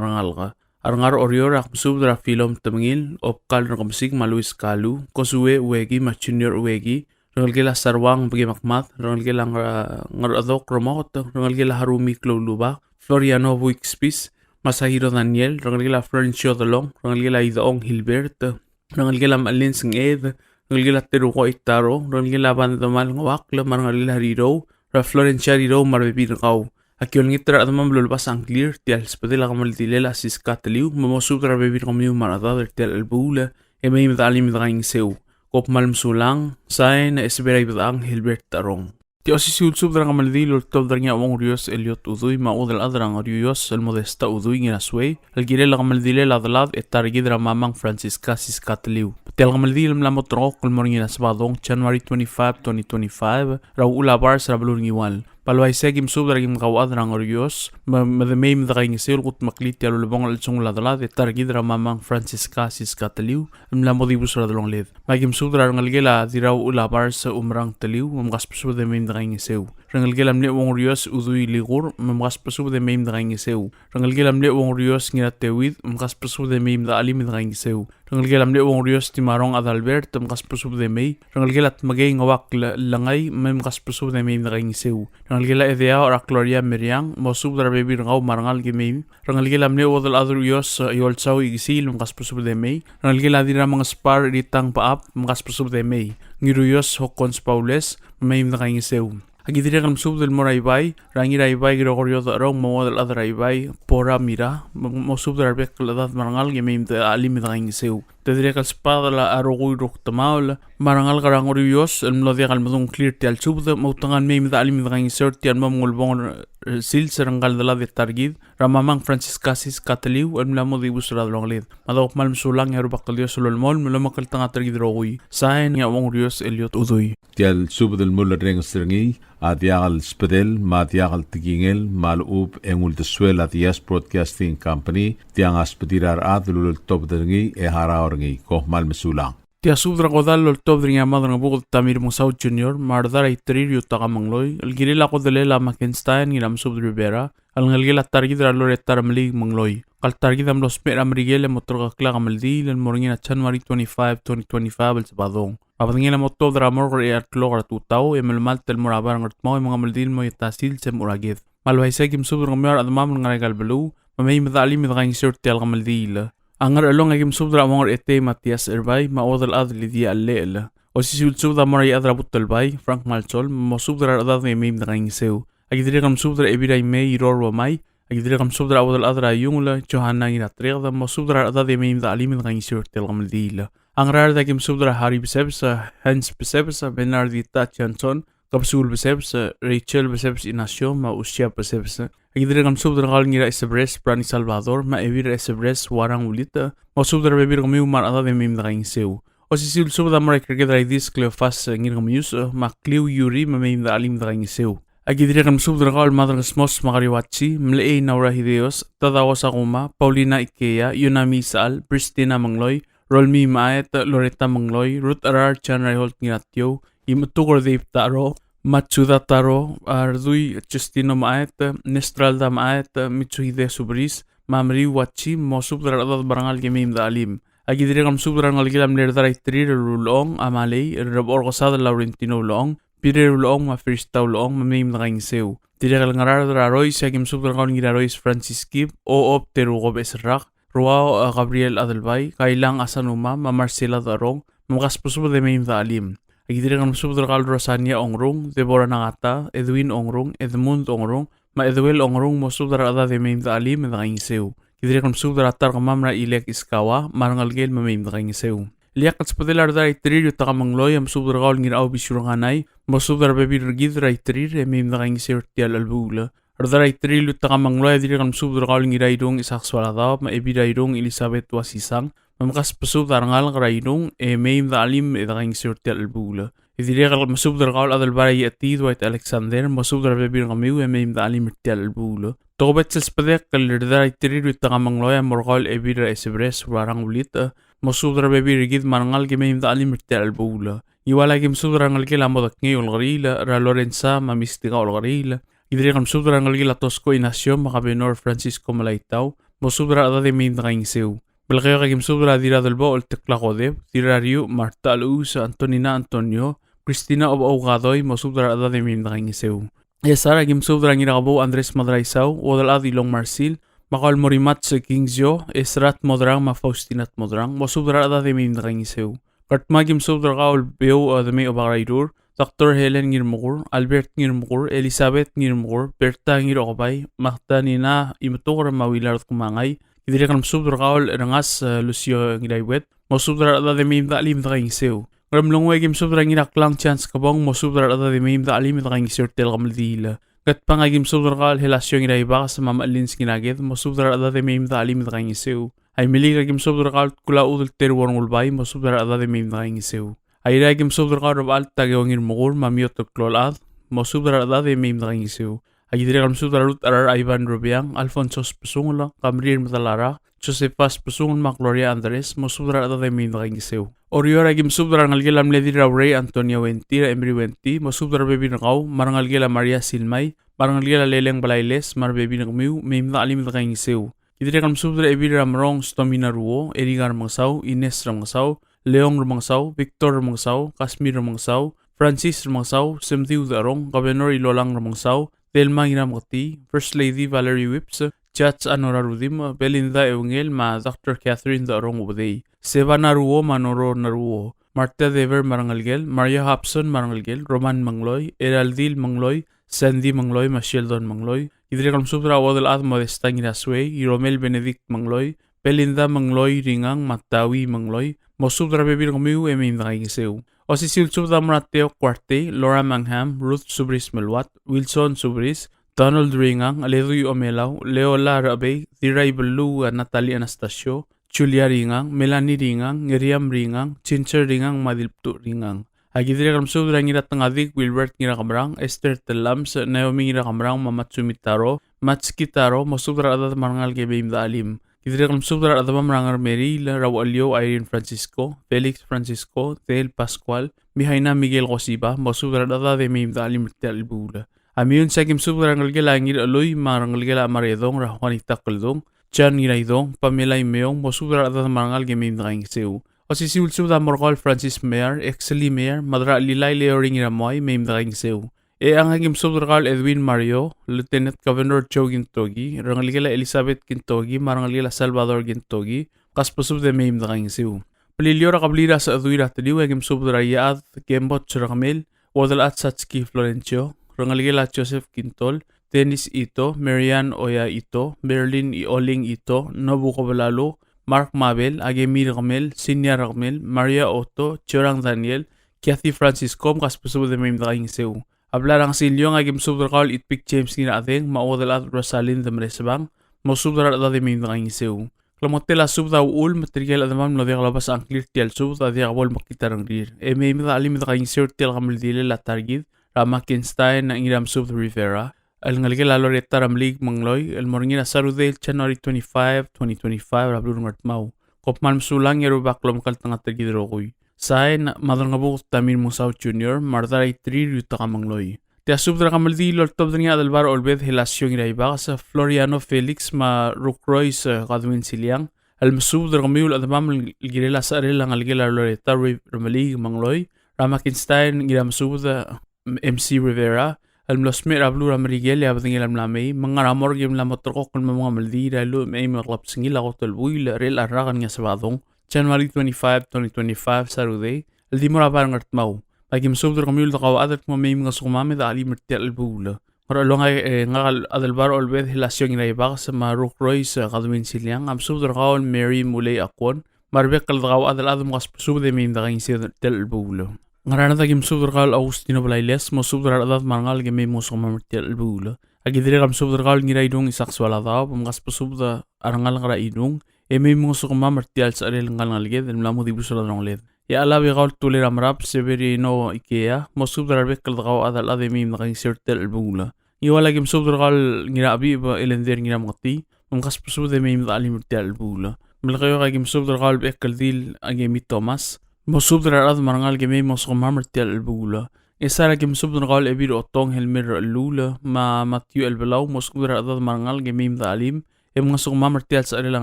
rengalek. A rengar er Oreor e ak mesubed er a Philom Temengil, Obkal Rekemesik me a Luis Kalu, Kosue Ueki me a Junior Ueki, rengelekel a Saruang Bekemakmad, rengelekel a Nge-, Ngerchedok Remoket, rengelekel a Harumi Kloulubak, Floriano Buikspis, Masahiro Daniel, rengelekel a Florencio Delong, rengelekel a Idechong Hilbert, rengelekel a Malin Senged, rengelekel a Teruko Itaro, rengelekel a Bandemal Ngeuakl, me a rengelekel a Rirou, er a Florencia Rirou me a rebebil er kau. Aki olengit er a rechedemam el ulebas a ngklir, tia el subedel a kemeldilel a Siska Teliu, me mosubed er a rebebil er kemiu me a rechedad er tia el chelebuul, e mei me de chelim e de kaingeseu. Kom kmal mesulang, sain, Esebera Ibedang Hilbert Tarong. Tia osisiu el subed er a kemeldiil el oltobed er ngii a Uong Urios Eliot Udui me a chuodel chad er a Ngeriuios el Modesta Udui Ngirasuei, el kirel a kemeldilel a delad e ta er kid er a Mamang Francisca Siska Teliu. Tia el kemeldiil el mla mo terrekokl el mo er ngii er a Sebadong, January twenty-five, twenty twenty-five, er a uchul a bars er a beluu er Ngiwal. Me a le uaisei e aki mesubed er a kim kauchad er a Ngeriuios, me, me de mei me de kaingeseu el kudmeklii tia el ulebongel el chelsengul a delad e ta er kid er a Mamang Francisca Siska Teliu, el mla mo dibus er a delongeled. Me aki mesubed er a rengelekel a Dirrauchul a Bars Umerang Teliu, me mkasbesubed e mei me de kaingeseu. Rengelekel a mle Uong Urios Udui Likur, me mkasbesubed e mei me de kaingeseu. Rengelekel a mle Uong Urios Ngirateuid, me mkasbesubed e mei me de chelim e de kaingeseu. Rengelekel a mle Uong Urios Timarong Adalbert, me mkasbesubed e mei. Rengelekel a Tmekei Ngeuakl Lengai, me mkasbesubed e mei me de kaingeseu. Rengelekel a Edeaoch er a Gloria Meriang, mosubed er a rebebil er kau me a rengalek e mei. Rengelekel a mle chuodel chad er a Uios, e, Iolsau Ikesiil, me mkasbesubed e mei. Rengelekel a Dirramengespar Ritang Baab, me mkasbesubed e mei. Ngiruios Hokkons Baules, me mei me de kaingeseu. Aki dirrek el mesubed el mo er a Ibai, er a Ngiraibai Gregorio Decherong, me a chuodel chad er a Ibai, Bora Mira, mo, mosubed er a rebek el chedad me a rengalek e mei me de chelim e de kaingeseu. Te dirrek el sbadel a rokui el rukdemaol me a rengalek er a Ngeriuios el mlo diak el medung a ngklir er tia el subed, me outekangel mei me de chelim e de kaingeseu er tia el mo mengulebongel, e, sils er ngka el delad e ta er kid er a Mamang Francisca Siska Teliu el mla mo dibus er a delongeled. Me a dok kmal mesulang e a Rubak el Dios a lolemolem el omekngeltengat er kid el rokui. Sain, a Uong Urios Eliot Udui. Tia el subed el mulerrenges er ngii a diak el sbedel me a diak el tekingel me a lechub e ng uldesuel a Diaz Broadcasting Company, tiang a sbedir a rechad el uleltobed er ngii e harau er ngii. Kom kmal mesulang. Tia subed er a kodall el oltobed er ngii a Madrengebuked Tommy Remengesau Junior me a Rdar a Iterir Yutaka Mengloi, el kirel a kodelel a Mackenstein Ngiramesubed Rivera, el ngelekel a ta er kid er a Loretta Remeliik Mengloi. Ngka el ta er kid a mlo smecher er a Merikel e mo terkokl a kemeldiil el mo er ngii er a January twenty-five, twenty twenty-five el Sebadong. Me a bedengel a mo tuobed er a morgue er a eai el klok er a tutau e melemalt el mo er a bar er a Ngardmau e mengemeldiil el mo er a ta el sils e mo er a ked. Me a le uaisei e aki mesubed er kemiu a rechedemam el ngar er aika el beluu, me mei me de chelim e de kaingeseu er tia el kemeldiil. A Ngerchelong e aki mesubed er a Uong er a Etei Matias Erbai, me a chuodel chad Lydia Llechel. Osisiu el subed a mo er a Iechad er a Butelbai, Frank Malsol, mosubed er a rechedad e mei me de kaingeseu. Aki dirrek el mesubed er a Ebil er a Imei Iror Uemai, aki dirrek el mesubed er a chuodel chad er a Iungel, Johanna Ngiratereked, mosubed er a rechedad e mei me de chelim e de kaingeseu er tia el kemeldiil. A Ngaraard e aki mesubed er a Harry Besebes, Hans Besebes, Bernardita Johnson, Kebesungel Besebes, Rachel Besebes Ignacio, me a Usia Besebes. Aki dirrek el mesubed er kau el Ngiraesebres Brani Salvador, me a Ebil er a Esebres Uarang Ulite, mosubed er a rebebil er kemiu me a rechedad e mei me de kaingeseu. Osisiu el subed a mo er a Ikerked er a Idis Cleofas Ngirkemius, me a Kliu Yuri, me mei me de chelim e de kaingeseu. Aki dirrek el mesubed er kau el Madrengesmos me a Kariuatsi, Mlechei Naura Hideos, Tadao Sakuma, Paulina Ikeya, Yunami Isechal, Pristina Mengloi, Rolmii Maet, Loretta Mengloi, Ruth Cherar, John Reinhold Ngiratiou, Imetuker Dave Taro, Matsuda Taro, a Rdui Justino Maet, Nestralda Maet, Mitsuhide Subris, me a Meriu Uatsi, mosubed er a rechedad me a rengalek e mei me de chelim. Aki dirrek el mesubed er a rengelekel a mle Rdar a Iterir el Ulechong, a Malei, el Rebechor Kesadel Laurentino Ulechong, Birel Ulechong, me a Firsta Ulechong, me mei me de kaingeseu. Dirrek el Ngaraard er a Rois, e aki mesubed er kau el Ngirarois Francis Kib, Ochob Teruko Becheserrak, Ruau, a, Gabriel Adelbai, Kailang Asanuma, me a Marcela Darong, me mkasbesubed e mei me de chelim. Aki dirrek el mesubed er kau el Rosania Ongrung, Deborah Nagata, Edwin Ongrung, Edmund Ongrung, me a Eduel Ongrung, mosubed er a rechedad e mei me de chelim e de kaingeseu. Ki dirrek el mesubed er a ta er kemam er a Ilek Iskawa, me a rengelekel me mei me de kaingeseu. Ileakl el subedel a Rdar a Iterir Yutaka Mengloi, a mesubed er kau el Ngirau Bisiur Nganai, mosubed er a rebebil er kid er a Iterir e mei me de kaingeseu er tia el chelebuul. Rdar a Iterir Yutaka Mengloi a dirrek el mesubed er kau el Ngirairung Isaac Soaladaob, me a Ebil er a Irung Elizabeth Uasisang, me mkasbesubed a rengalek er a Irung e mei me de chelim e de kaingeseu er tia el chelebuul. E dirrek el mesubed er kau el Adelbai er a Iechetiid Dwight Alexander, mosubed er a rebebil er kemiu e mei me de chelim er tia el chelebuul. Tokubets el subedek el Rdar a Iterir Yutaka Mengloi a mo er kau el Ebil er a Esebres Uarang Ulite, mosubed er a rebebil er kid me a rengalek e mei me de chelim er tia el chelebuul. Ngiwal a ki mesubed er a rengelekel a Modekngei Olkeriil, er a Lorenza me a Mistika Olkeriil. Ki dirrek el mesubed er a rengelekel a Tosko Inacio me a Kabenor Francisco Melaitau, mosubed er a rechedad e mei me de kaingeseu. Melekeok a ki mesubed er a Dirradelbochel Tekla Kodep, Dirrariuch Marta Alus, Antonina Antonio, Christina Obechou Kadoi, mosubed er a rechedad e mei me de kaingeseu. Ngchesar a ki mesubed er a Ngirakebou Andres Madraisau, Uodelchad Ilong Marsil, me a kau el Morimats Kingzio, Esrat Modrang me a Faustina Modrang, mosubed er a rechedad e mei me de kaingeseu. Ngardmau a ki mesubed er kau el Beouch, a, Demei Obak er a Irur, Doctor Helen Ngirmekur, Albert Ngirmekur, Elizabeth Ngirmekur, Berta Ngirokebai, Magdalena Imetuker me a Willard Kumangai. Ki dirrek el mesubed er kau el Erngas, e, Lucio Ngiraiuet, mosubed er a rechedad e mei me de chelim e de kaingeseu. Ngeremlengui a ki msubed er a Ngiraklang Chance Kebong, mosubed er a rechedad e mei me de chelim e de kaingeseu er tia el kemeldiil. Ngatpang a ki msubed er kau el Helasio Ngiraibakes me a Melins Ngiraked, mosubed er a rechedad e mei me de chelim e de kaingeseu. Aimeliik a ki msubed er kau el Kulachudel Teruo Rengulbai, mosubed er a rechedad e mei me de kaingeseu. Airai a ki msubed er kau el Rebechall Takeo Ngirmekur me a Miot el Kloulchad, mosubed er a rechedad e mei me de kaingeseu. A ki dirrek el msubed er a Ruth Arar, Ivan Rubiang, Alfonso Spesungel, Kamrir Medalarak, Josefa Spesungel me a Gloria Andres, mosubed er a rechedad e mei me de kaingeseu. Oreor a ki msubed er a rengelekel a mle Dirraurei Antonia Wenti, er a Emery Wenti, mosubed er a rebebil er kau, me a rengelekel a Maria Silmai, me a rengelekel a Leleng Blailes, me a rebebil er kemiu, mei me de chelim e de kaingeseu. Ki dirrek el msubed er a Ebil er a Merong Stomina Ruo, Erika Remengesau, Ines Remengesau, Leong Remengesau, Victor Remengesau, Kasmir Remengesau, Francis Remengesau, Semdiu Decherong, Governor Ilolang Remengesau, Thelma Ngirameketii, First Lady Valerie Whipps, Judge Anora Rudimch, Belinda Eungel, me a Doctor Catherine Decherong Ubedei, Seba Naruo, me a Noro Naruo, Martha Dever me a rengelekel, Maria Hobson me a rengelekel, Roman Mengloi, Eraldil Mengloi, Sandy Mengloi, me a Sheldon Mengloi. Ki dirrek el msubed er a Uodelchad Modesta Ngirasuei, Iromel Benedict Mengloi, Belinda Mengloi Ringang, me a Tawi Mengloi, mosubed er a rebebil er kemiu e mei me de kaingeseu. Osisiu el subed a mo er a Teo Kuartei, Laura Mangham, Ruth Subris Meluat, Wilson Subris, Donald Ringang, Ledui Omelau, Leola Rechebei, Dirraibeluu Natalie Anastasio, Julia Ringang, Melanie Ringang, Ngeriam Ringang, Ginger Ringang, me a Dilbtuch Ringang. A ki dirrek el msubed er a Ngiratengadik Wilbert Ngirakemerang, Esther Telams, Naomi Ngirakemerang, me a Matsumi Taro, Matsuki Taro, mosubed er a rechedad me a rengalek e mei me de chelim. Ki dirrek el msubed er a rechedemam er a Ngermeriil, er a Ucheliou Irene Francisco, Felix Francisco, Dale Pascual, Mihaina Miguel Kosiba, mosubed er a rechedad e mei me de chelim er tia el chelebuul. A Meyuns a ki msubed er a rengelekel a Ngirchelui me a rengelekel a Maredong, er a Juanita Keldong, John Ngiraidong, Pamela Imeong, mosubed er a rechedad me a rengalek e mei me de kaingeseu. Osisiu el subed a mo er kau el Francis Meyer, Exley Meyer, me a Drachelilai Leoring Iramoai, mei me de kaingeseu. Echang a ki msubed er kau el Edwin Mario, Lieutenant Governor Joe Kintoki, rengelekel a Elizabeth Kintoki, me a rengelekel a Salvador Kintoki, kasbesubed e mei me de kaingeseu. Beliliou er a kebliil er a Sechedui er a Teliu a ki msubed er a Iechad Kemboch Rekemel, Uodelchad Satski Florencio, rengelekel a Joseph Kintol, Dennis Ito, Marian Oya Ito, Berlin Oling Ito, Nobu Kebelalu, Mark Mabel, Akemi Rekemel, Sinia Rekemel, Maria Otto, Jorang Daniel, Kathy Francisco, me kasbesubed e mei me de kaingeseu. A blai er a Ngesiliong a ki msubed er kau el Itpik James Ngirachedeng, me a Uodelchad Rosalind Meresebang, mosubed er a rechedad e mei me de kaingeseu. Klemengetel a subed a uchul me tirke el chedemam el mlo diak lobes a ngklir er tia el subed a diak bo lemekngit a rengrir. E mei me de chelim e de kaingeseu er tia el kemeldilel a ta er kid, er a Mackenstein Ngiramsubed Rivera, el ngelekel a Loretta Remeliik Mengloi, el mo er ngii er a Saturday, January twenty-five, twenty twenty-five, er a beluu er a Ngardmau. Kom kmal mesulang e a Rubak a omekngeltengat er kid el rokui. Sain, Madrengebuked Tamir Musau Junior, me a Rdaraiterir Yutaka Mengloi. Tia subed er a kemeldiil el oltobed er ngii a Adelbai er a Olbed Helasio Ngiraibakes, Floriano Felix, me a Rukrois, eh, Godwin Siliang, el mesubed er kemiu el chedemam el kirel a secherel a ngelekel a Loretta Re-, Remeliik Mengloi, er a Mackenstein Ngiramsubed, eh, M C Rivera, el mlo smecher er a beluu er a Merikel e a bedengel a mla mei, me ng ngar er a morgue e mla mo terrekokl el mo mengemeldiil er a lluich me a eim el klebesengil a kot el buil er chelecha el rak er ngii a Sebadong, January twenty-five, twenty twenty-five, Saturday, el di mo er a bai er a Ngardmau. Me a ki mesubed er kemiu el dekauchad el kmo mei mngesukemam e de chelim er tia el chelebuul. Ngerchelong, e, ngak el Adelbai er a Olbed Helasio Ngiraibakes me a Rukrois, e, Godwin Siliang, a mesubed er kau el Mary Mulei Akwon, me a rebek el dekauchad el chad, me kasbesubed e mei me de kaingeseu er tia el chelebuul. Ngaraard a ki mesubed er kau el Augustino Blailes, mosubed er a rechedad me a rengalek e mei mngesukemam er tia el chelebuul. A ki dirrek el mesubed er kau el Ngiraidung Isaac Soaladaob, me kasbesubed a rengalek er a Idung, e mei mngesukemam er tia el secherel ngka el ngeleked el mla mo dibus er a delongeled. E a Chelab e kau el Tulei er a Merab, Severino Ikea, mosubed er a rebek el dekauchad el chad e mei me de kaingeseu er tia el chelebuul. Ngiwal a ki mesubed er kau el Ngirachebicheb Elender Ngirameketii, me mkasbesubed e mei me de chelim er tia el chelebuul. Melekeok a ki mesubed er kau el Bechekldil Akemi Thomas, mosubed er a rechad me a rengalek e mei mngesukemam er tia el chelebuul. Ngchesar a ki mesubed er kau el Ebil Otong Helmer Rechelluul, me a Matthew Elbelau, mosubed er a rechad me a rengalek e mei me de chelim, e mngesukemam er tia el secherel a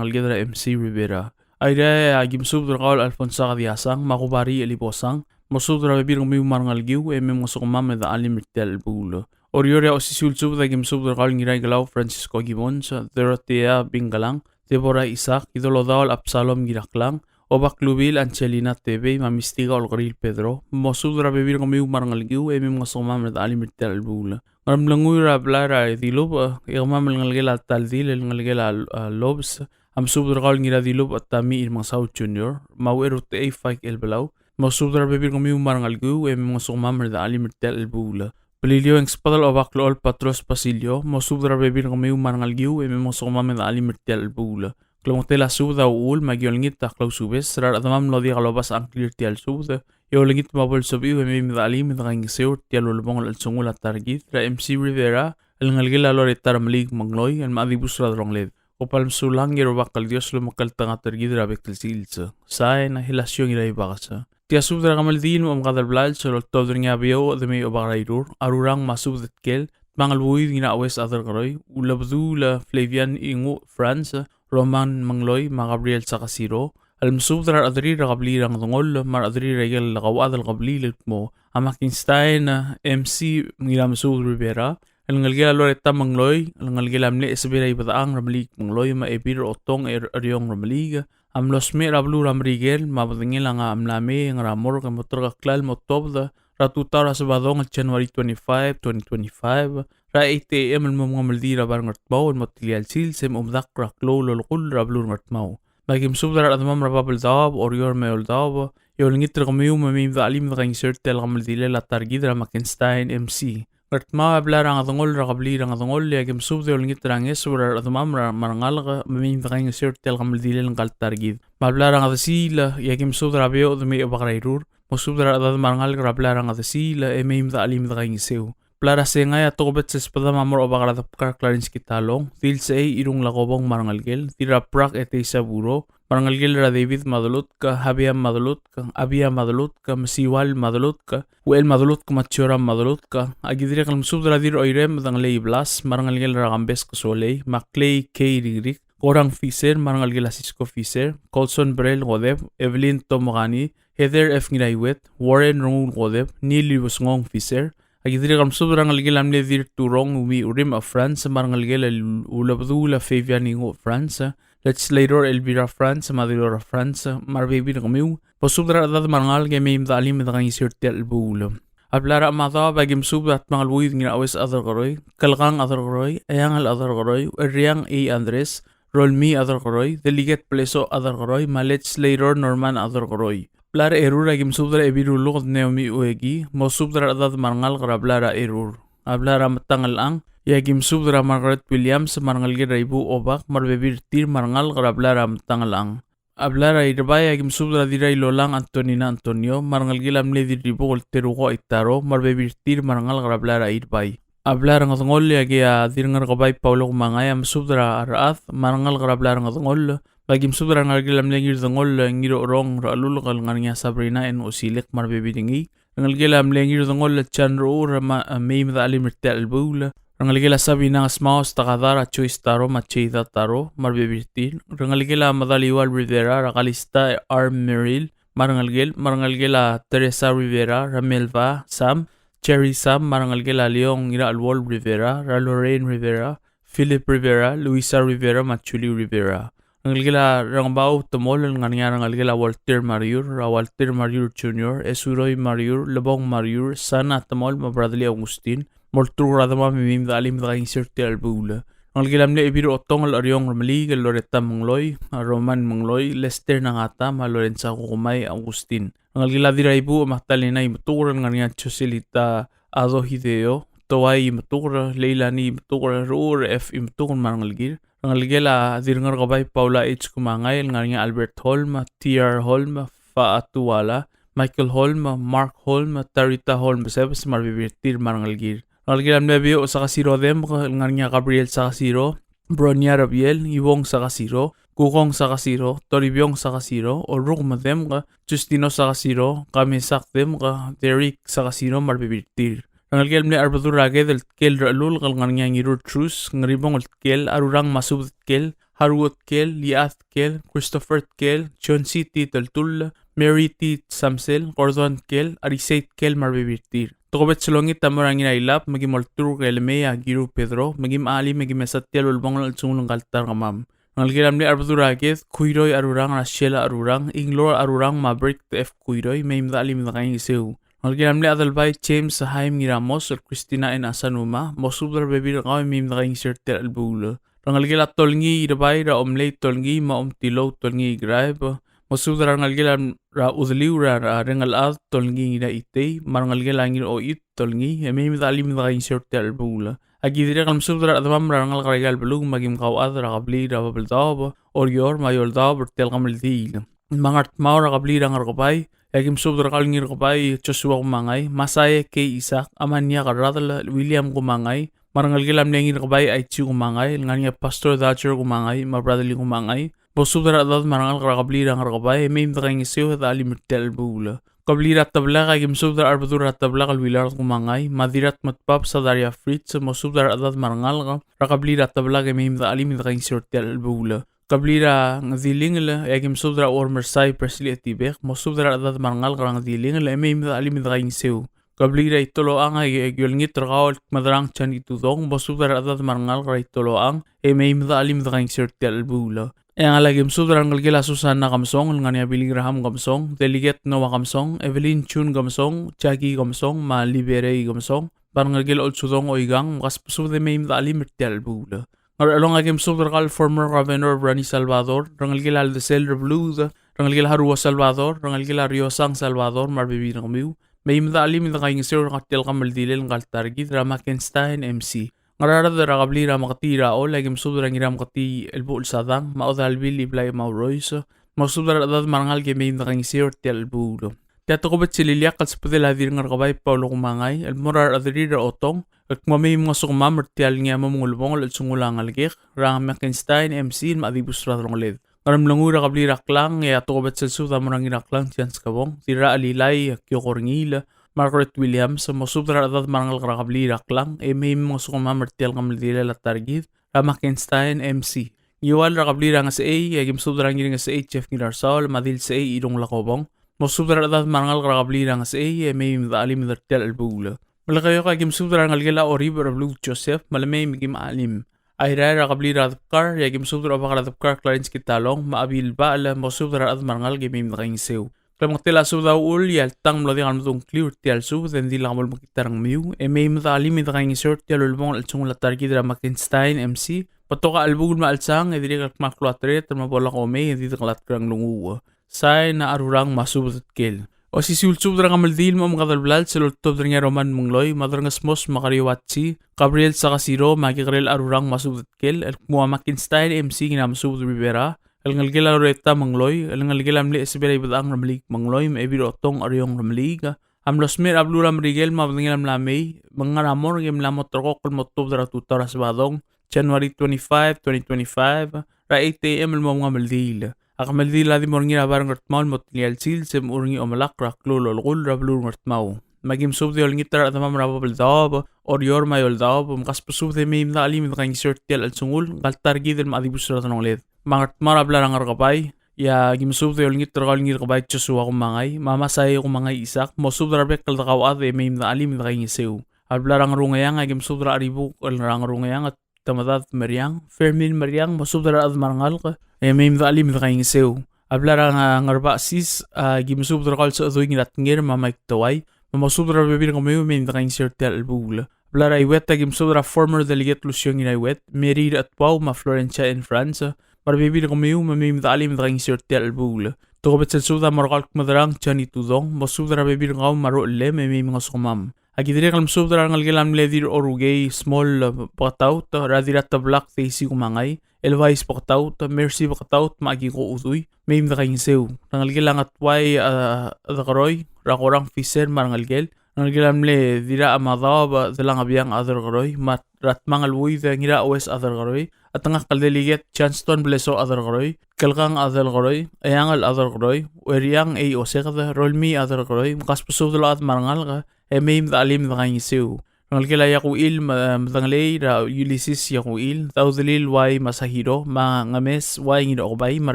ngeleked er a M C Rivera. Airai a ki mesubed er kau el Alfonsa Kadiasang, me a Kubari Elibosang, mosubed er a bebil er kemiu me a rengelekiu, e mei mngesukemam e de chelim er tia el chelebuul. Oreor e a osisiu el subed a ki mesubed er kau el Ngiraikelau Francisco Gibbons, Dorothea Bingalang, Deborah Isaac, Idolodaol Absalom Ngiraklang, Obaklubil Angelina Tebei, me a Mistika Olkeriil Pedro, mosubed er a bebil er kemiu me a rengelekiu, e mei mngesukemam e de chelim er tia el chelebuul. Ngeremlengui er a blai er a Dilubech, e kemam el ngelekel a Taldil, el ngelekel a, a, Lobes, a mesubed er kau el Ngiradilubech Tami Irmengsau Junior, me a Ucherutechei Faik Elbelau, Mosubed er a rebebil er kemiu me a rengelekiu e mei mngesukemam er a chelim er tia el chelebuul. Beliliou e ng sbedel Obaklechol Patros Basilio, mosubed er a rebebil er kemiu me a rengelekiu e mei mngesukemam er a chelim er tia el chelebuul. Klemengetel a subed a uchul me aki olengit a klausubes er a rechedemam el mlo diak lobasech a ngklir er tia el subed, e olengit me bo lsebechiu e mei me de chelim e de kaingeseu er tia el ulebongel el chelsengul a ta er kid er a M C Rivera el ngelekel a Loretta Remeliik Mengloi el mla dibus er a delongeled. Kom kmal mesulang e a Rubak el Dios a lomekngeltengat er kid er a bek el sils. Sain, Hilasion Ngiraibakes. Tia subed er a kemeldiil me a omekad el blals el oltobed er ngii a Beouch Demei Obak er a Irur, a Rurang me a Subed Tkel, Tmangelbuid Ngiraues Aderkeroi, Ulebedul Flavian Inguch Franz, Roman Mengloi me a Gabriel Sakasiro, el mesubed er a rechederir er a kebliil er a Ngedengoll me a rechederir er a ikel kauchad el kebliil el kmo a Mackenstein M C Ngiramesubed Rivera, el ngelekel a Loretta Mengloi, el ngelekel a mle Esebei er a Ibedechang Remeliik Mengloi me a Ebil er Otong er Eriong Remeliik, a mlo smecher er a beluu er a Merikel me a bedengel a ngar er a mla mei e ngar er a morgue e mo terkeklel el mo tuobed er a tutau er a Sebadong el January twenty-five, twenty twenty-five, er a eight A M el mo mengemeldiil er a bar Ngardmau el mo telia el sils e mo medakl er a klou el olekull er a beluu er Ngardmau. Me aki mesubed er a rechedemam er a Babeldaob, Oreor me a Eouldaob, e olengit er kemiu me mei me de chelim e de kaingeseu er tia el kemeldilel a ta er kid er a Mackenstein M C. Ngardmau, a blai er a Ngedengoll er a kebliil er a Ngedengoll, e aki mesubed e olengit er a ngeso er a rechedemam me a rengalek me mei me de kaingeseu er tia el kemeldilel ngka el ta er kid. Me a blai er a Ngedesiil, e aki mesubed er a Beouch Demei Obak er a Irur, mosubed er a rechedad me a rengalek er a blai er a Ngedesiil e mei me de chelim e de kaingeseu. Blai er a Sengai, a tokubets el sbedam a mo er a Obak er a Debkar Clarence Kitalong, Dilsechei Irung Lakobong me a rengelekel, Dirrabrak Etei Saburo, me a rengelekel er a David Madelutk, Habiam Madelutk, Abia Madelutk, Mesiual Madelutk, Uchel Madelutk me a Joram Madelutk. Aki dirrek el mesubed er a Dirroirem Dengelei Blas me a rengelekel er a Kambes Kesolei, me a Clay K. Rikrik, Korang Fisher me a rengelekel a Cisco Fisher, Colson Brel Kodep, Evelyn Tomokani, Heather F. Ngiraiuet, Warren Rengul Kodep, Neil Ibesngong Fisher. Aki dirrek el mesubed er a rengelekel a mle Dirturong Umi Urim a France me a rengelekel a Ulebedul a Fabian Ingo France, Legislator Elvira France me a Delora France, me a rebebil er kemiu. Mosubed er a rechedad me a rengalek e mei me de chelim e de kaingeseu er tia el chelebuul. A blai er a Madaob, aki mesubed er a Tmangelbuid Ngiraues Aderkeroi, Kelkang Aderkeroi, Eangel Aderkeroi, Erriang E. Andres, Rolmii Aderkeroi, Delegate Pleso Aderkeroi, me a Legislator Norman Aderkeroi. Blai er a Erur, aki mesubed er a Ebil Ruluked Naomi Ueki, mosubed er a rechedad me a rengalek er a blai er a Erur. A blai er a Metangelchang, e aki mesubed er a Margaret Williams me a rengelekel er a Ibuuch Obak me a rebebil er tir me a rengalek er a blai er a Metangelchang. A blai er a Irbai, aki mesubed er a Dirrailolang Antonina Antonio me a rengelekel a mle Dirribukel Teruko Itaro me a rebebil er tir me a rengalek er a blai er a Irbai. A blai er a Ngedengoll, e aki a Dirngerkebai Paulo Kumangai a mesubed er a rechad me a rengalek er a blai er a Ngedengoll, me aki mesubed er a rengelekel a mle Ngirdengoll Ngirocherong Rechelulk el ngar er ngii a Sabrina N. Osilek me a rebebil er ngii. Rengelekel a mle Ngirdengoll Jan Ruur me a, mei me de chelim er tia el chelebuul. Rengelekel a Sabina Ngesmaos Takada er a Joyce Taro me a Jada Taro me a rebebil er tir. Rengelekel a Medaliual Rivera er a Kalista R. Merrill me a rengelekel, me a rengelekel a Teresa Rivera er a Melva Sam, Cherry Sam, me a rengelekel a Leong Ngiracheluol Rivera er a Lorraine Rivera, Philip Rivera, Luisa Rivera, me a Julie Rivera. Rengelekel a Rengebau Temol el ngar er ngii a rengelekel a Walter Mariur er a Walter Mariur Junior, Esuroi Mariur, Lebong Mariur, Sana Temol, me a Bradley Augustin. Molturk er a demam e mei me de chelim e de kaingeseu er tia el chelebuul. Rengelekel a mle Ebil er Otong el Eriong Remeliik el Loretta Mengloi, a Roman Mengloi, Lester Nangata, me a Lorenza Kukumai Augustin. Rengelekel a Dirraibuuch Magdalena Imetuker el ngar er ngii a Joselita Ado Hideo, Toai Imetuker, Leilani Imetuker, Ruur F. Imetuker me a rengelekir. Rengelekel a Dirngerkebai Paula H. Kumangai el ngar er ngii a Albert Holm, T R Holm, Fa Atuala, Michael Holm, Mark Holm, Tarita Holm Besebes me a rebebil er tir me a rengelekir. Rengelekel a mle Beouch Sakasiro Demk el ngar er ngii a Gabriel Sakasiro, Bronia Rabiel, Iwong Sakasiro, Kukong Sakasiro, Toribiong Sakasiro, Oruk Medemk, Justino Sakasiro, Kamesak Demk, Derek Sakasiro me a rebebil er tir. Rengelekel a mle Arbedul er a Ked el Tkel Rechelulk el ngar er ngii a Ngirur Trus, Ngeribong el Tkel, Arurang me a Subed Tkel, Haruo Tkel, Liad Tkel, Christopher Tkel, John C. T. Teltull, Mary T. Samsel, Gordon Tkel, Arisei Tkel me a rebebil er tir. Tokubets el olengit a mo er a Ngirailab, me ki molturk el mei a Kiru Pedro, me ki mechelii me ki mesa tia el ulebongel el chelsengul ngka el ta er kemam. Rengelekel a mle Arbedul er a Ked, Kuiroi Arurang, Rachel Arurang, Inglor Arurang me a Brick F. Kuiroi, mei me de chelim e de kaingeseu. Rengelekel a mle Adelbai James Haim Ngiramos, el Christina N. Asanuma, mosubed er a rebebil er kau e mei me de kaingeseu er tia el chelebuul. Rengelekel a Tolngii Irbai er a Omlei Tolngii me a Omtilou Tolngii Graib, mosubed er a rengelekel a er a Udeliu er a, er a Rengelchad Tolngii Ngiraitei, me a rengelekel a Ngirochit Tolngii, e mei me de chelim e de kaingeseu er tia el chelebuul. Aki dirrek el mesubed er a rechedemam er a rengalek er aika el beluu me a kim kauchad er a kebliil er a Babeldaob, Oreor, me a Eouldaob er tia el kemeldiil. Me a Ngardmau er a kebliil er a Ngerkebai, e aki mesubed er kau el Ngirkebai Joshua Kumangai, Masae K. Isaac, Amania Kerradel, William Kumangai, me a rengelekel a mle Ngirkebai Aichi Kumangai, el ngar er ngii a Pastor Thatcher Kumangai, me a Bradley Kumangai, mosubed er a rechedad me a rengalek er a kebliil er a Ngerkebai, e mei me de kaingeseu e de chelim er tia el chelebuul. Kebliil er a Teblak, aki mesubed er a Arbedul er a Teblak el Willard Kumangai, me a Dirratmetbab Sadaria Fritz, mosubed er a rechedad me a rengalek er a kebliil er a Teblak e mei me de chelim e de kaingeseu er tia el chelebuul. Kebliil er a Ngedilingel, e aki mesubed er a Uormersai Presley Etibek, mosubed er a rechedad me a rengalek er a Ngedilingel, e mei me de chelim e de kaingeseu. Kebliil er a Itolochang, e aki olengit er kau el Kmedrang Johnny Tudong, mosubed er a rechedad me a rengalek er a Itolochang, e mei me de chelim e de kaingeseu er tia el chelebuul. E a Ngchesar aki mesubed er a rengelekel a Susana Kemesong, el ngar er ngii a Billy Graham Kemesong, Delegate Noah Kemesong, Evelyn Chun Kemesong, Jackie Kemesong, me a Liberei Kemesong, me a rengelekel a Olsudong Oikang, mkasbesubed e mei me de chelim er tia el chelebuul. Ngerchelong aki mesubed er kau el former Governor Ronnie Salvador, rengelekel a Aldesel Rebluud, rengelekel a Haruo Salvador, rengelekel a Riosang Salvador, me a rebebil er kemiu, mei me de chelim e de kaingeseu er tia el kemeldilel ngka el ta er kid er a Mackenstein M C. Ngaraard er a kebliil er a Meketii er a Chol, aki mesubed er a Ngirameketii Elbuchel Sadang, me a Odalbil Iblai Maurois, mosubed er a rechedad me a rengalek e mei me de kaingeseu er tia el chelebuul. Tia tokubets el ileakl el subedel a Dirrengerkebai Paulo Kumangai el mo er a rechederir er a Otong, el kmo mei mngesukemam er tia el ngii a mo mengelebongel el chelsengul a ngelekek er a Mackenstein M C el mla dibus er a delongeled. Ngeremlengui er a kebliil er a Klang, e a tokubets el subed a mo er a Ngiraklang Chance Kebong, Dirrachelilai Kioko Rengiil, Margaret Williams, mosubed er a rechedad me a rengalek er a kebliil er a Klang, e mei mngesukemam er tia el kemeldilel a ta er kid er a Mackenstein M C. Ngiwal er a kebliil er a Ngesechei, e aki mesubed er a Ngirngesechei Jeff Ngirarsaol, me a Dilsechei Irung Lakobong, mosubed er a rechedad me a rengalek er a kebliil er a Ngesechei, e mei me de chelim er tia el chelebuul. Melekeok aki mesubed er a rengelekel a Oribech Rebluud Joseph, me le mei me kim chelim. Airai er a kebliil er a Debkar, e aki mesubed er a Obak er a Debkar Clarence Kitalong, me a Abil Bachel, mosubed er a rechedad me a rengalek e mei me de kaingeseu. Klemengetel a subed a uchul, e a le tang mlo diak el medung kliu er tia el subed, e ng di lak bo lemekngit a rengmiu, e mei me de chelim e de kaingeseu er tia el ulebongel el chelsengul a ta er kid er a Mackenstein M C, betok a chelebuul me a chelsang, e dirrek el kmal klou a tereter me bo lak omei, e di dekelatk er a nglunguuch. Sain a Arurang me a Subedetkel. Osisiu el subed er a kemeldiil me a omekad el blals el oltobed er ngii a Roman Mengloi, me a Derrengesmos me a Kariuatsi, Gabriel Sakasiro, me a Kekerel Arurang me a Subedetkel, el kmo a Mackenstein M C Ngiramesubed Rivera, el ngelekel a Loretta Mengloi, el ngelekel a mle Esebel a Ibedang Remeliik Mengloi, me a Ebil Otong Ariong Remeliik, a mlo smecher er a beluu er a Merikel me a bedengel a mla mei, me ng ngar er a morgue e mla mo terrekokl el mo tuobed er a tutau er a Sebadong, January twenty-five, twenty twenty-five, er a eight A M el mo mengemeldiil. A kemeldiil a di mo er ngii er a bar er Ngardmau el mo telia el sils e mo er ngii a omelakl er a klou el olekull er a beluu er Ngardmau. Me aki mesubed e olengit er a rechedemam er a Babeldaob, Oreor me a Eouldaob, mkasbesubed e mei me de chelim e de kaingeseu er tia el chelsengul ngka el ta er kid el mla dibus er a delongeled. Me a Ngardmau er a blai er a Ngerkebai, e aki mesubed e olengit er kau el Ngirkebai Joshua Kumangai, me a Masai Kumangai Isaac, mosubed er a rebek el dekauchad e mei me de chelim e de kaingeseu. A blai er a Ngerungeang, aki mesubed er a Cheribuk el ngar er a Ngerungeang, Temedad Meriang, Fermin Meriang, mosubed er a rechedad me a rengalek, e mei me de chelim e de kaingeseu. A blai er a Ngerbachsis, aki mesubed er kau el Sechedui Ngiratnger me a Mike Towai, me mosubed er a rebebil er kemiu e mei me de kaingeseu er tia el chelebuul. A blai er a Iuet, aki mesubed er a former delegate Lucio Ngiraiuet, Mary Rechetbau me a Florencia N. Franz, me a rebebil er kemiu me mei me de chelim e de kaingeseu er tia el chelebuul. Tokubets el subed a mo er kau el Kmederang Johnny Tudong, mosubed er a rebebil er kau me a rochellem e mei mngesukemam. Aki dirrek el mesubed er a rengelekel a mle Dirrorukei Small Beketaut, er a Dirrateblak Daisy Kumangai, Elvais Beketaut, Mercy Beketaut, me a Kiko Udui, mei me de kaingeseu. Rengelekel a Ngetuai, a, Dekeroi, er a Korang Fisher me a rengelekel, rengelekel a mle Dirrachemadaob Delangebiang Aderkeroi, me a Ratmangelbuid Ngirachoues Aderkeroi, a Tengakl Delegate Johnston Blesoch Aderkeroi, Kelkang Aderkeroi, Eangel Aderkeroi, Ueriang Ei Oseked, Rolmii Aderkeroi, mkasbesubed el ochad me a rengalek, e mei me de chelim e de kaingeseu. Rengelekel a Iakuchil me, Medengelei er a Ulysses Iakuchil, Daudelil Uai Masahiro, me a Ngemes Uai Ngirokebai, me a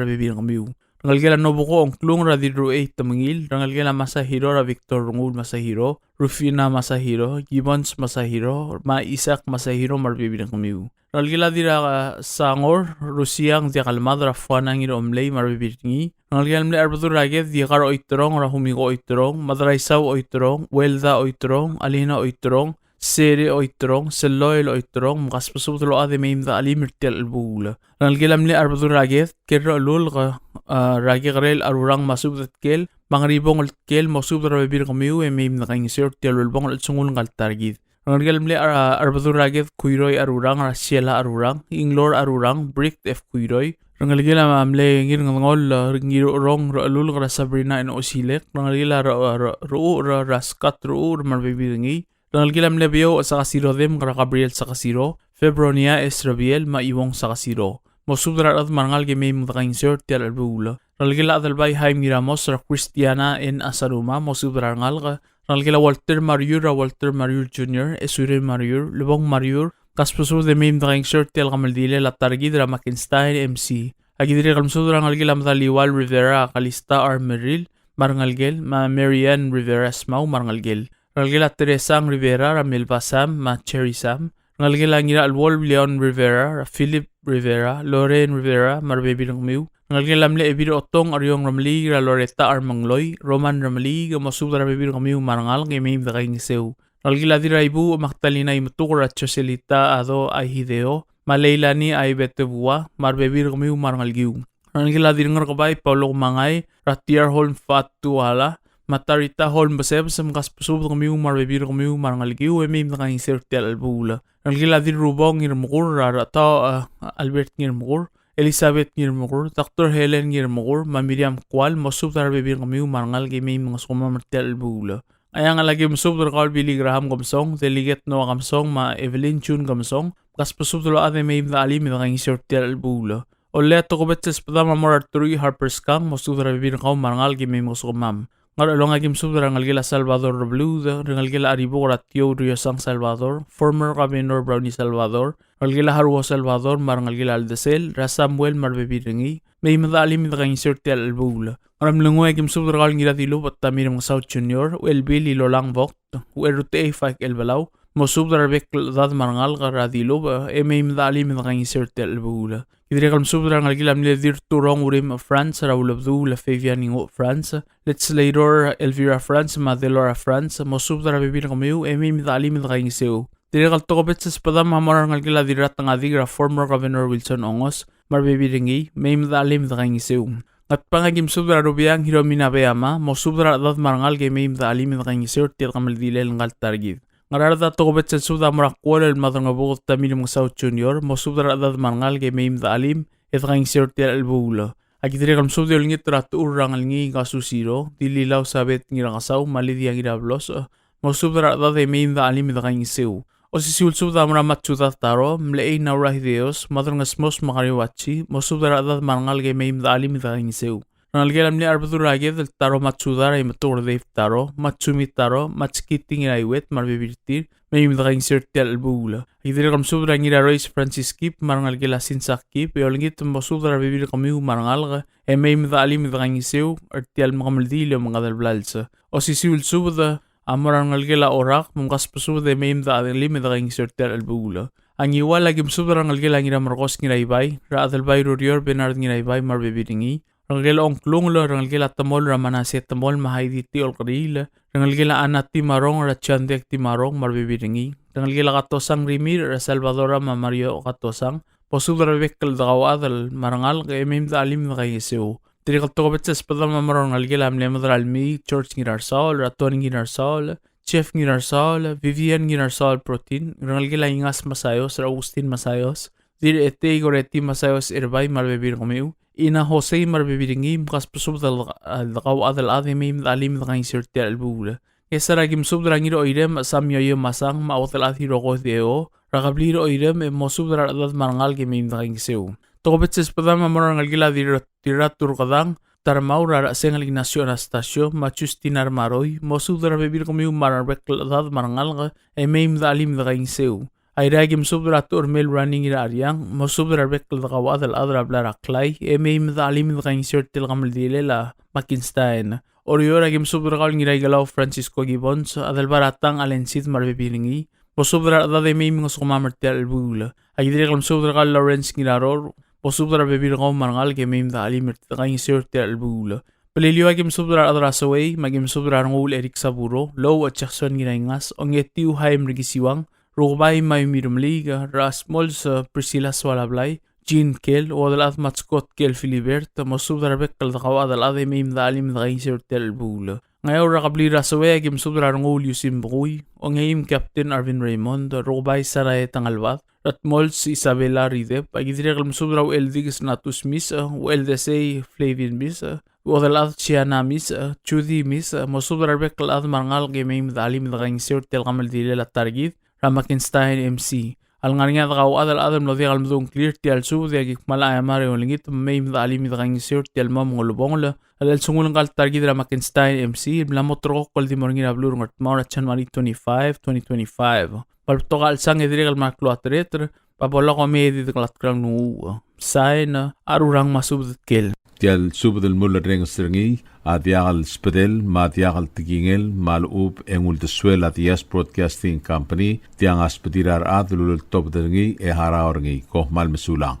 rebebil er kemiu. Rengelekel a Nobuko Ongklung er a Dirruchei Temengil, rengelekel a Masahiro er a Victor Rengul Masahiro, Rufina Masahiro, Gibbons Masahiro, me a Isaac Masahiro, me a rebebil er kemiu. Rengelekel a Dirrasangor, Rusiang Diakalmad er a Fuana Ngiromelei me a rebebil er ngii. Rengelekel a mle Arbedul er a Ked, Diekar Oiterong er a Humiko Oiterong, Madraisau Oiterong, Welda Oiterong, Alina Oiterong, Sere Oiterong, Seloel Oiterong, mkasbesubed el ochad e mei me de chelim er tia el chelebuul. Rengelekel a mle Arbedul er a Ked, Tkel Rechelulk, a, er a Kekerel Arurang me a Subed Tkel, me a Ngeribongel Tkel, mosubed er a rebebil er kemiu e mei me de kaingeseu er tia el ulebongel el chelsengul ngka el ta er kid. Rengelekel a mle Ar-, Arbedul er a Ked, Kuiroi Arurang, er a Siela Arurang, Inglor Arurang, Bright F. Kuiroi. Rengelekel a mle Ngirngedengoll, Ngirucherong Rechelulk, er a Sabrina N. Osilek. Rengelekel a Re-, Re-, Rechucher, er a Scott Rechucher me a rebebil er ngii. Rengelekel a mle Beouch Sakasiro Demk, er a Gabriel Sakasiro, Febronia S. Rebiel, me a Iuong Sakasiro. Mosubed er a rechad me a rengalek e mei me de kaingeseu er tia el chelebuul. Rengelekel a Adelbai Haim Ngiramos, er a Christiana N. Asanuma, mosubed er a rengalek. Rengelekel a Walter Mariur, er a Walter Mariur Junior, Esure Mariur, Lebong Mariur, kasbesubed e mei me de kaingeseu er tia el kemeldilel a ta er kid er a Mackenstein M C. Aki dirrek el mesubed er a rengelekel a Medaliual Rivera, a Kalista R. Merrill, me a rengelekel, me a Mary Ann Rivera Smau, me a rengelekel. Rengelekel a Teresang Rivera, er a Melba Sam, me a Cherry Sam. Rengelekel a Ngiracheluol Leon Rivera, er a Philip Rivera, Lorraine Rivera, me a rebebil er kemiu. Rengelekel a mle Ebil Otong Eriong Remeliik, er a Loretta Remengeloi, Roman Remeliik, mosubed er a rebebil er kemiu me a rengalek e mei me de kaingeseu. Rengelekel a Dirraibuuch Magdalena Imetuker, er a Joselita Ado Aihideo, me a Leilani Aibetebua, me a rebebil er kemiu me a rengelekiu. Rengelekel a Dirrengerkebai Paulo Kemangai, er a Tiar Holm Fatuala, me a Tarita Holm Besebes, mkasbesubed kemiu me a rebebil er kemiu me a rengelekiu e mei me de kaingeseu er tia el chelebuul. Rengelekel a Dirrubong Ngirmekur, er a Rechetaoch, a, Albert Ngirmekur, Elizabeth Ngirmekur, Doctor Helen Ngirmekur, me a Miriam Kual, mosubed er a rebebil er kemiu me a rengalek e mei me ngosukemam er tia el chelebuul. Ngcheangel, aki mesubed er kau el Billy Graham Kemesong, Delegate Noah Kemesong, me a Evelyn June Kemesong, kasbesubed el ochad e mei me de chelim e de kaingeseu er tia el chelebuul. Ollei a tokubets el sbedam a mo er a Reteruich Harper Skang, mosubed er a rebebil er kau me a rengalek e mei me ngosukemam. Ngerchelong, aki mesubed er a rengelekel a Salvador Rebluud, rengelekel a Aribuk er a Tiou Riosang Salvador, former Governor Brownie Salvador, rengelekel a Haruo Salvador, me a rengelekel a Aldesel, er a Samuel me a rebebil er ngii, mei me de chelim e de kaingeseu er tia el chelebuul. Ngeremlengui, aki mesubed er kau el Ngiradilubech Tommy Remengesau Junior, Uchelbil Ilolang Vogt, Ucherutechei Faik Elbelau, mosubed er a rebek el chedad me a rengalek er a Dilubech, e mei me de chelim e de kaingeseu er tia el chelebuul. Ki dirrek el mesubed er a rengelekel a mle Dirturong Urim France, er a Ulebduu el Fabian Ingo France, Legislator Elvira France, me a Delora France, mosubed er a rebebil er kemiu, e mei me de chelim e de kaingeseu. Dirrek el tokubets el sbedam a mo er a rengelekel a Dirratengadik, er a former Governor Wilson Ongos, me a rebebil er ngii, mei me de chelim e de kaingeseu. Ngatpang, aki mesubed er a Rubiang Hiromi Nabeyama, mosubed er a rechedad me a rengalek e mei me de chelim e de kaingeseu er tia el kemeldilel ngka el ta er kid. Ngaraard, a tokubets el subed a mo er a Kuolel Maderangebuked Tommy Remengesau Junior, mosubed er a rechedad me a rengalek e mei me de chelim e de kaingeseu er tia el chelebuul. Aki dirrek el mesubed e olengit er a Techur er a Ngelngii Kasusiro, Dililau Sabeth Ngirakesau, me a Lydia Ngirablosch, mosubed er a rechedad e mei me de chelim e de kaingeseu. Osisiu el subed a mo er a Matsuda Taro, Mlechei Naura Hideos, Maderangesmos me a Kariuachi, mosubed er a rechedad me a rengalek e mei me de chelim e de kaingeseu. Rengelekel a mle Arbedul er a Ked el Taro Matsuda, er a Imetuker Dave Taro, Matsumi Taro, Matskiti Ngiraiuet, me a rebebil er tir, mei me de kaingeseu er tia el chelebuul. Aki dirrek el mesubed er a Ngirarois Francis Kip, me a rengelekel a Sinsak Kip, e olengit mosubed er a rebebil er kemiu me a rengalek, e mei me de chelim e de kaingeseu er tia el kemeldiil e omengades el blals. Osisiu el subed a mo er a rengelekel a Orak, me mkasbesubed e mei me de chelim e de kaingeseu er tia el chelebuul. A Ngiwal, aki mesubed er a rengelekel a Ngiramerkos Ngiraibai, er a Adelbai Rurior Bernard Ngiraibai me a rebebil er ngii, rengelekel a Ongklungel, rengelekel a Temol, er a Manase Temol me a Haidi Tiolkeriil, rengelekel a Ana Timarong, er a Chiandek Timarong me a rebebil er ngii, rengelekel a Katosang Rimirch, er a Salvador me a Mario Katosang, mosubed er a rebek el dekauchad me a rengalek e mei me de chelim e de kaingeseu. Dirrek el tokubets el sbedam a mo er a rengelekel a mle Mederalmii George Ngirarsaol, er a Tony Ngirarsaol, Jeff Ngirarsaol, Vivian Ngirarsaol Protin, rengelekel a Ingas Masayos, er a Augustin Masayos, Dirretei Goreti Masayos Erbai me a rebebil er kemiu, Ina Jose me a rebebil er ngii, mkasbesubed el, el dekauchad el chad e mei me de chelim e de kaingeseu er tia el chelebuul. Ngchesar, aki mesubed er a Ngiroirem Sam Yoyo Masang, me a Uodelchad Hiroko Deo, er a kebliil er a Oirem, e mosubed er a rechedad me a rengalek e mei me de kaingeseu. Tokubets el sbedam a mo er a rengelekel a Dirra-, Dirraturkedang Tarmau, er a Rechesengel Ignacio Anastasio, me a Justina Remaroi, mosubed er a rebebil er kemiu me a rebek el chedad me a rengalek, e mei me de chelim e de kaingeseu. Airai, aki mesubed er a Tuchermel Rani Ngiracheriang, mosubed er a rebek el dekauchad el chad er a blai er a Klai, e mei me de chelim e de kaingeseu er tia el kemeldilel a Mackenstein. Oreor, aki mesubed er kau el Ngiraikelau Francisco Gibbons, Adelbai er a Tang Allen Sid me a rebebil er ngii, mosubed er a rechedad e mei me ngosukemam er tia el chelebuul. Aki dirrek el mesubed er kau el Lawrence Ngiraror, mosubed er a rebebil er kau me a rengalek e mei me de chelim e de kaingeseu er tia el chelebuul. Beliliou a ki mesubed er a rechad er a Sewei, me a ki mesubed er a Renguul Eric Saburo, Lou Jackson Ngiraingas, Ongetiu Haim Rikisiwang, Rukebai Mayumi Remeliik, Rasmols Priscilla Soalablai, Jean Kel, Uodelchad Matskot Kel Philibert, mosubed er a rebek el dekauchad el chad e mei me dechelim e dekaingeseu er tia el chelebuul. Ngeaur er a kebliil er a Sewei a ki mesubed er a Renguul Yusim Bekui, Ongeim Captain Arvin Raymond, Rukebai Sarae Tangelbad, Ratmols Isabella Ridep, a ki dirrek el mesubed er a Ucheldikes Natus Misech, Ucheldesei Flavin Misech, Uodelchad Chiana Misech, Judy Misech, mosubed er a rebek el chad me a rengalek e mei me dechelim e dekaingeseu er tia el kemeldilel a ta er kid er a Mackenstein M C. A lengar er ngii a dekauchad el chad el mlo diak el medung a ngklir er tia el subed e a ki kmal aiamar e olengit me mei me dechelim e dekaingeseu er tia el mo ulebongel el chelsengul ngka el ta er kid er a Mackenstein M C el mla mo ulterekokl el di mo er ngii er a beluu er a Ngardmau er a January twenty-five, twenty twenty-five. Me a le betok a chelsang e dirrek el mla klou a tereter, me a bo lak omei e di dekelatk er a nglunguuch. Sain, a Rurang me a Subedetkel. Tia el subed el mulerrenges er ngii a diak el sbedel me a diak el tekingel me a lechub e ng uldesuel a Diaz Broadcasting Company, tiang a sbedir a rechad el uleltobed er ngii e harau er ngii. Kom kmal mesulang.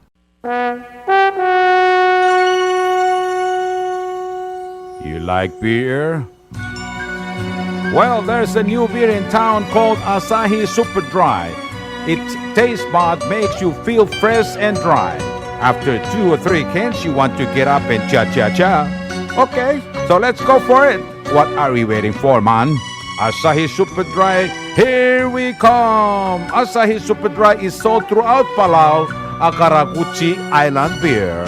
You like beer? Well, there's a new beer in town called Asahi Super Dry. Its taste bud makes you feel fresh and dry. After two or three cans, you want to get up and cha-cha-cha. Okay, so let's go for it. What are we waiting for, man? Asahi Super Dry, here we come! Asahi Super Dry is sold throughout Palau, a karakuchi island beer.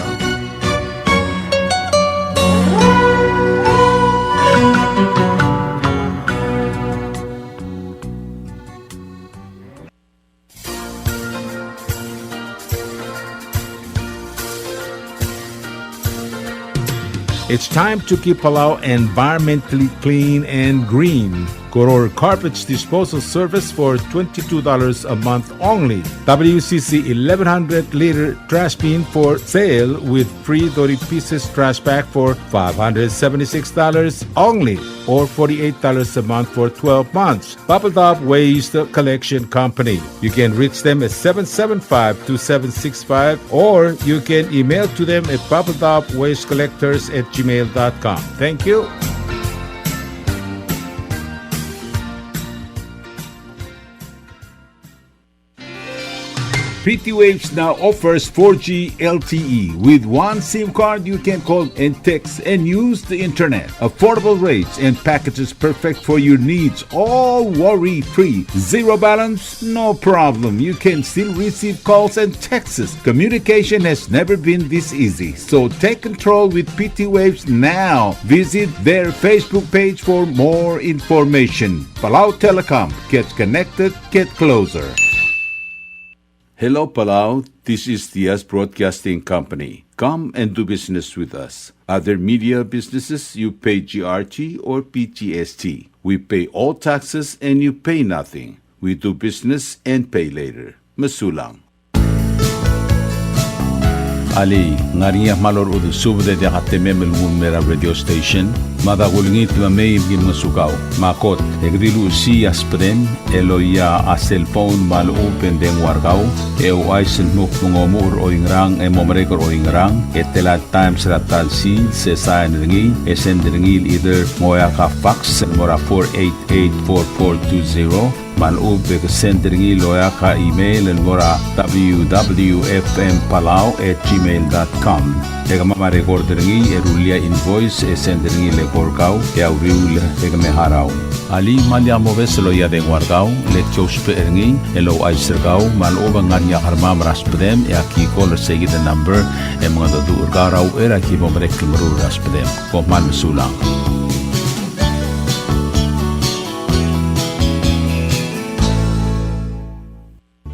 It's time to keep Palau environmentally clean and green. Koror Garbage Disposal Service for twenty-two dollars a month only. W C C eleven hundred liter trash bin for sale with free thirty pieces trash bag for five hundred seventy-six dollars only, or forty-eight dollars a month for twelve months. Babeldaob Waste Collection Company. You can reach them at seven seven five, two seven six five, or you can email to them at babeldaob waste collectors at gmail dot com. Thank you. P T Waves now offers four G L T E. With one SIM card, you can call and text and use the internet. Affordable rates and packages perfect for your needs, all worry-free. Zero balance? No problem. You can still receive calls and texts. Communication has never been this easy. So take control with P T Waves now. Visit their Facebook page for more information. Palau Telecom. Get connected. Get closer. Hello, Palau. This is Diaz Broadcasting Company. Come and do business with us. Other media businesses, you pay G R T or P G S T. We pay all taxes and you pay nothing. We do business and pay later. Mesulang. Alii, ng ngar er ngii a kmal orechudel subed e diak a temem el nguu el mei er a radio station? Mada kulengit me mei me ki ngosukau. Me a kot, e ke di luchesii a sbedem el oia a cellphone me a lechub e ng dengua er kau, e ouchais el dmu kmo ng omuchel er oingerang e mo merek er oingerang, e tela el times er a ta el sils, e sain er ngii, e send er ngii el either ng oeak a fax el mo er a four eight eight four four two zero, me a lechub e ke send er ngii el oeak a email el mo er a W W F M Palau at gmail dot com. E kemam a record er ngii e rullii a invoice e send er ngii el eko er kau e a uriul e ke me harau. Alii, me lak mobes el oia dengua er kau, le ki ousbech er ngii el ouchais er kau me a lechub e ng ngar er ngii a kermam er a sbedem e aki call er seikid el number e mengedecheduch er kau er a uchei er a ki bo merek el meruul er a sbedem. Kom kmal mesulang.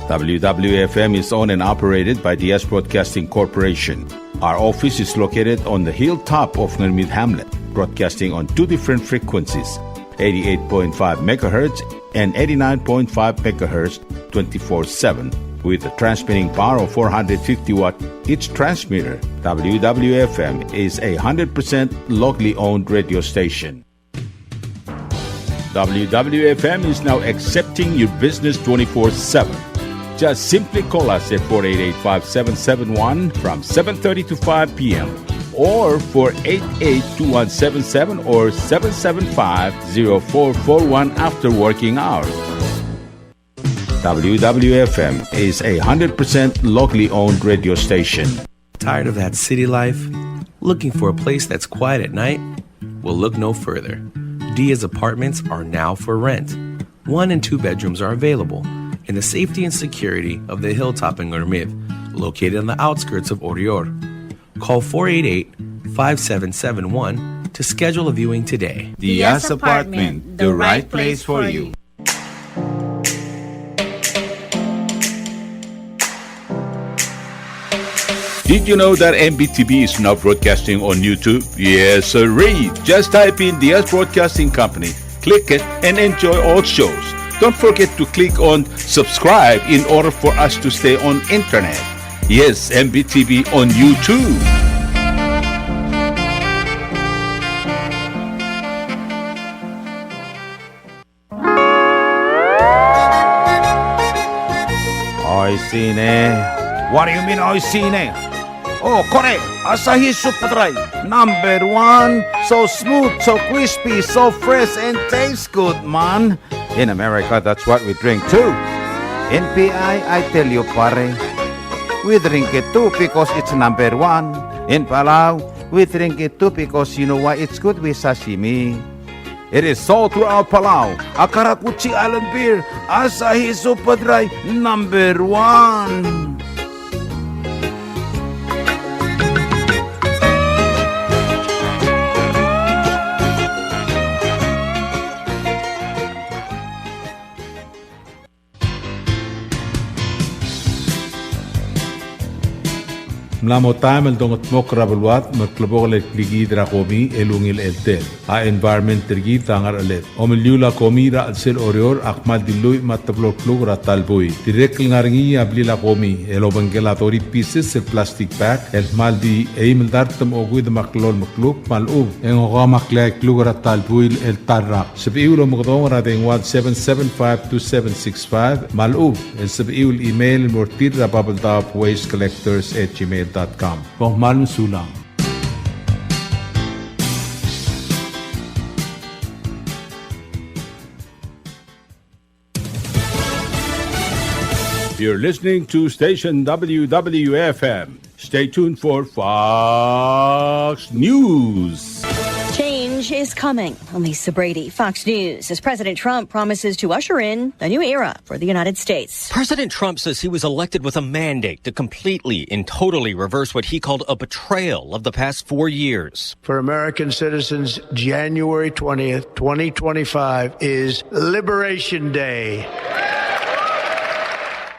W W F M is owned and operated by Diaz Broadcasting Corporation. Our office is located on the hilltop of Ngermid Hamlet, broadcasting on two different frequencies, eighty-eight point five megahertz and eighty-nine point five megahertz, twenty-four seven, with a transmitting power of four hundred fifty watt each transmitter. W W F M is a hundred percent locally owned radio station. W W F M is now accepting your business twenty-four seven. Just simply call us at four eight eight, five seven seven one from seven thirty to five P M, or four eight eight, two one seven seven or seven seven five, zero four four one after working hours. W W F M is a hundred percent locally owned radio station. Tired of that city life? Looking for a place that's quiet at night? Well, look no further. Diaz Apartments are now for rent. One and two bedrooms are available in the safety and security of the hilltop in Ngermid, located on the outskirts of Oreor. Call four eight eight, five seven seven one to schedule a viewing today. Diaz Apartment, the right place for you. Did you know that M B T V is now broadcasting on YouTube? Yes, sirree. Just type in Diaz Broadcasting Company. Click it and enjoy all shows. Don't forget to click on subscribe in order for us to stay on internet. Yes, M B T V on YouTube. Oishii ne. What do you mean, oishii ne? Oh, kore, Asahi Super Dry, number one. So smooth, so crispy, so fresh, and tastes good, man. In America, that's what we drink too. In P I, I tell you, pare, we drink it too because it's number one. In Palau, we drink it too because you know why? It's good with sashimi. It is sold throughout Palau. A karakuchi island beer, Asahi Super Dry, number one. Ng mla mo taem el dongedmokl er a beluad me a klebokel el klikiid er a komi el ungil cheltel. A environment er kid a ngerecheled. Omeliul a komi er a chelsel Oreor a kmal di lluich me a teblo el kluk er a ta el buil. Dirrek el ngar er ngii a blil a komi el obengkel a thirty pieces el plastic bag el kmal di eim el dart me a okeuid me a kllolem el kluk me a lechub e ng okeuang me a kleai el kluk er a ta el buil el ta el rak. Sebechiu el omekedong er a dengua el seven seven five two seven six five me a lechub e ng sebechiu el email el mo er tir er a Babeldaob Waste Collectors at gmail dot com. Kom kmal mesulang. You're listening to station W W F M. Stay tuned for Fox News. Change is coming. I'm Lisa Brady, Fox News, as President Trump promises to usher in a new era for the United States. President Trump says he was elected with a mandate to completely and totally reverse what he called a betrayal of the past four years. For American citizens, January twentieth, twenty twenty-five is Liberation Day.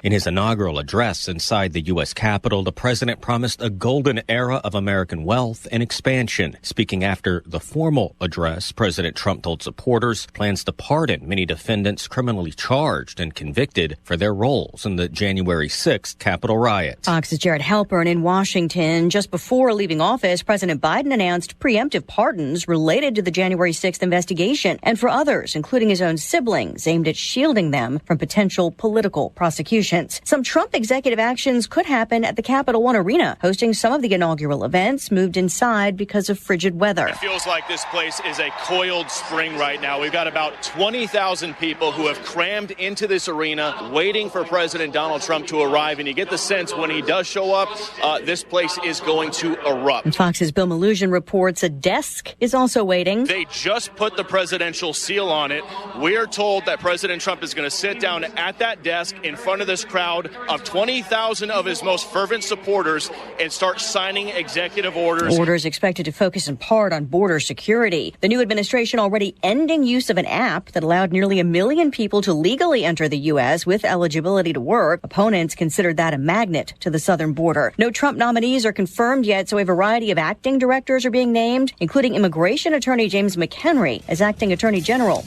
In his inaugural address inside the U S Capitol, the president promised a golden era of American wealth and expansion. Speaking after the formal address, President Trump told supporters plans to pardon many defendants criminally charged and convicted for their roles in the January sixth Capitol riot. Fox's Jared Halpern in Washington. Just before leaving office, President Biden announced preemptive pardons related to the January sixth investigation and for others, including his own siblings, aimed at shielding them from potential political prosecutions. Some Trump executive actions could happen at the Capital One Arena, hosting some of the inaugural events moved inside because of frigid weather. It feels like this place is a coiled spring right now. We've got about twenty thousand people who have crammed into this arena waiting for President Donald Trump to arrive, and you get the sense when he does show up, uh, this place is going to erupt. And Fox's Bill Melugin reports a desk is also waiting. They just put the presidential seal on it. We're told that President Trump is gonna sit down at that desk in front of this crowd of twenty thousand of his most fervent supporters and start signing executive orders. Orders expected to focus in part on border security. The new administration already ending use of an app that allowed nearly a million people to legally enter the U S with eligibility to work. Opponents considered that a magnet to the southern border. No Trump nominees are confirmed yet, so a variety of acting directors are being named, including Immigration Attorney James McHenry as acting attorney general.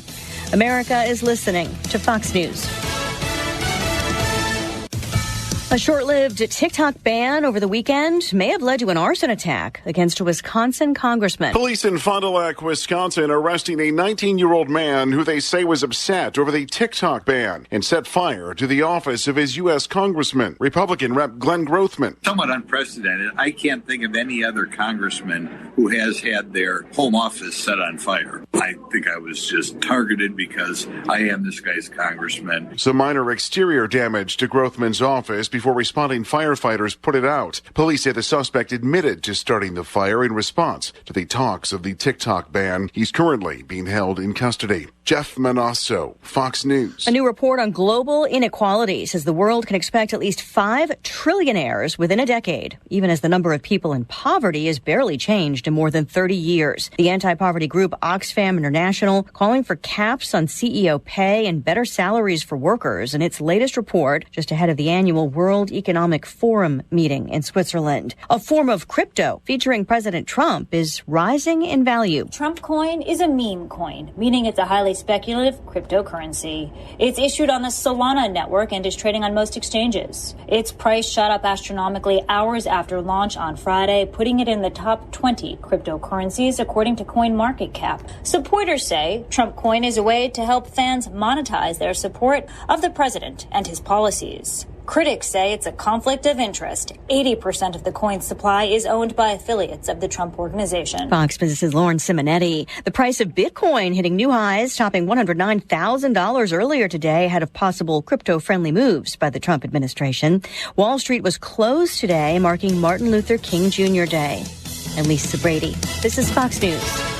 America is listening to Fox News. A short-lived TikTok ban over the weekend may have led to an arson attack against a Wisconsin congressman. Police in Fond du Lac, Wisconsin, arresting a nineteen-year-old man who they say was upset over the TikTok ban and set fire to the office of his U S congressman, Republican Rep Glenn Grothman. Somewhat unprecedented. I can't think of any other congressman who has had their home office set on fire. I think I was just targeted because I am this guy's congressman. Some minor exterior damage to Grothman's office before responding firefighters put it out. Police say the suspect admitted to starting the fire in response to the talks of the TikTok ban. He's currently being held in custody. Jeff Monosso, Fox News. A new report on global inequality says the world can expect at least five trillionaires within a decade, even as the number of people in poverty has barely changed in more than thirty years. The anti-poverty group Oxfam International calling for caps on C E O pay and better salaries for workers in its latest report just ahead of the annual World Economic Forum meeting in Switzerland. A form of crypto featuring President Trump is rising in value. Trump coin is a meme coin, meaning it's a highly speculative cryptocurrency. It's issued on the Solana network and is trading on most exchanges. Its price shot up astronomically hours after launch on Friday, putting it in the top twenty cryptocurrencies, according to CoinMarketCap. Supporters say Trump coin is a way to help fans monetize their support of the president and his policies. Critics say it's a conflict of interest. Eighty percent of the coin's supply is owned by affiliates of the Trump Organization. Fox Business's Lauren Simonetti. The price of Bitcoin hitting new highs, topping one hundred nine thousand dollars earlier today ahead of possible crypto-friendly moves by the Trump administration. Wall Street was closed today, marking Martin Luther King Junior Day. I'm Lisa Brady. This is Fox News.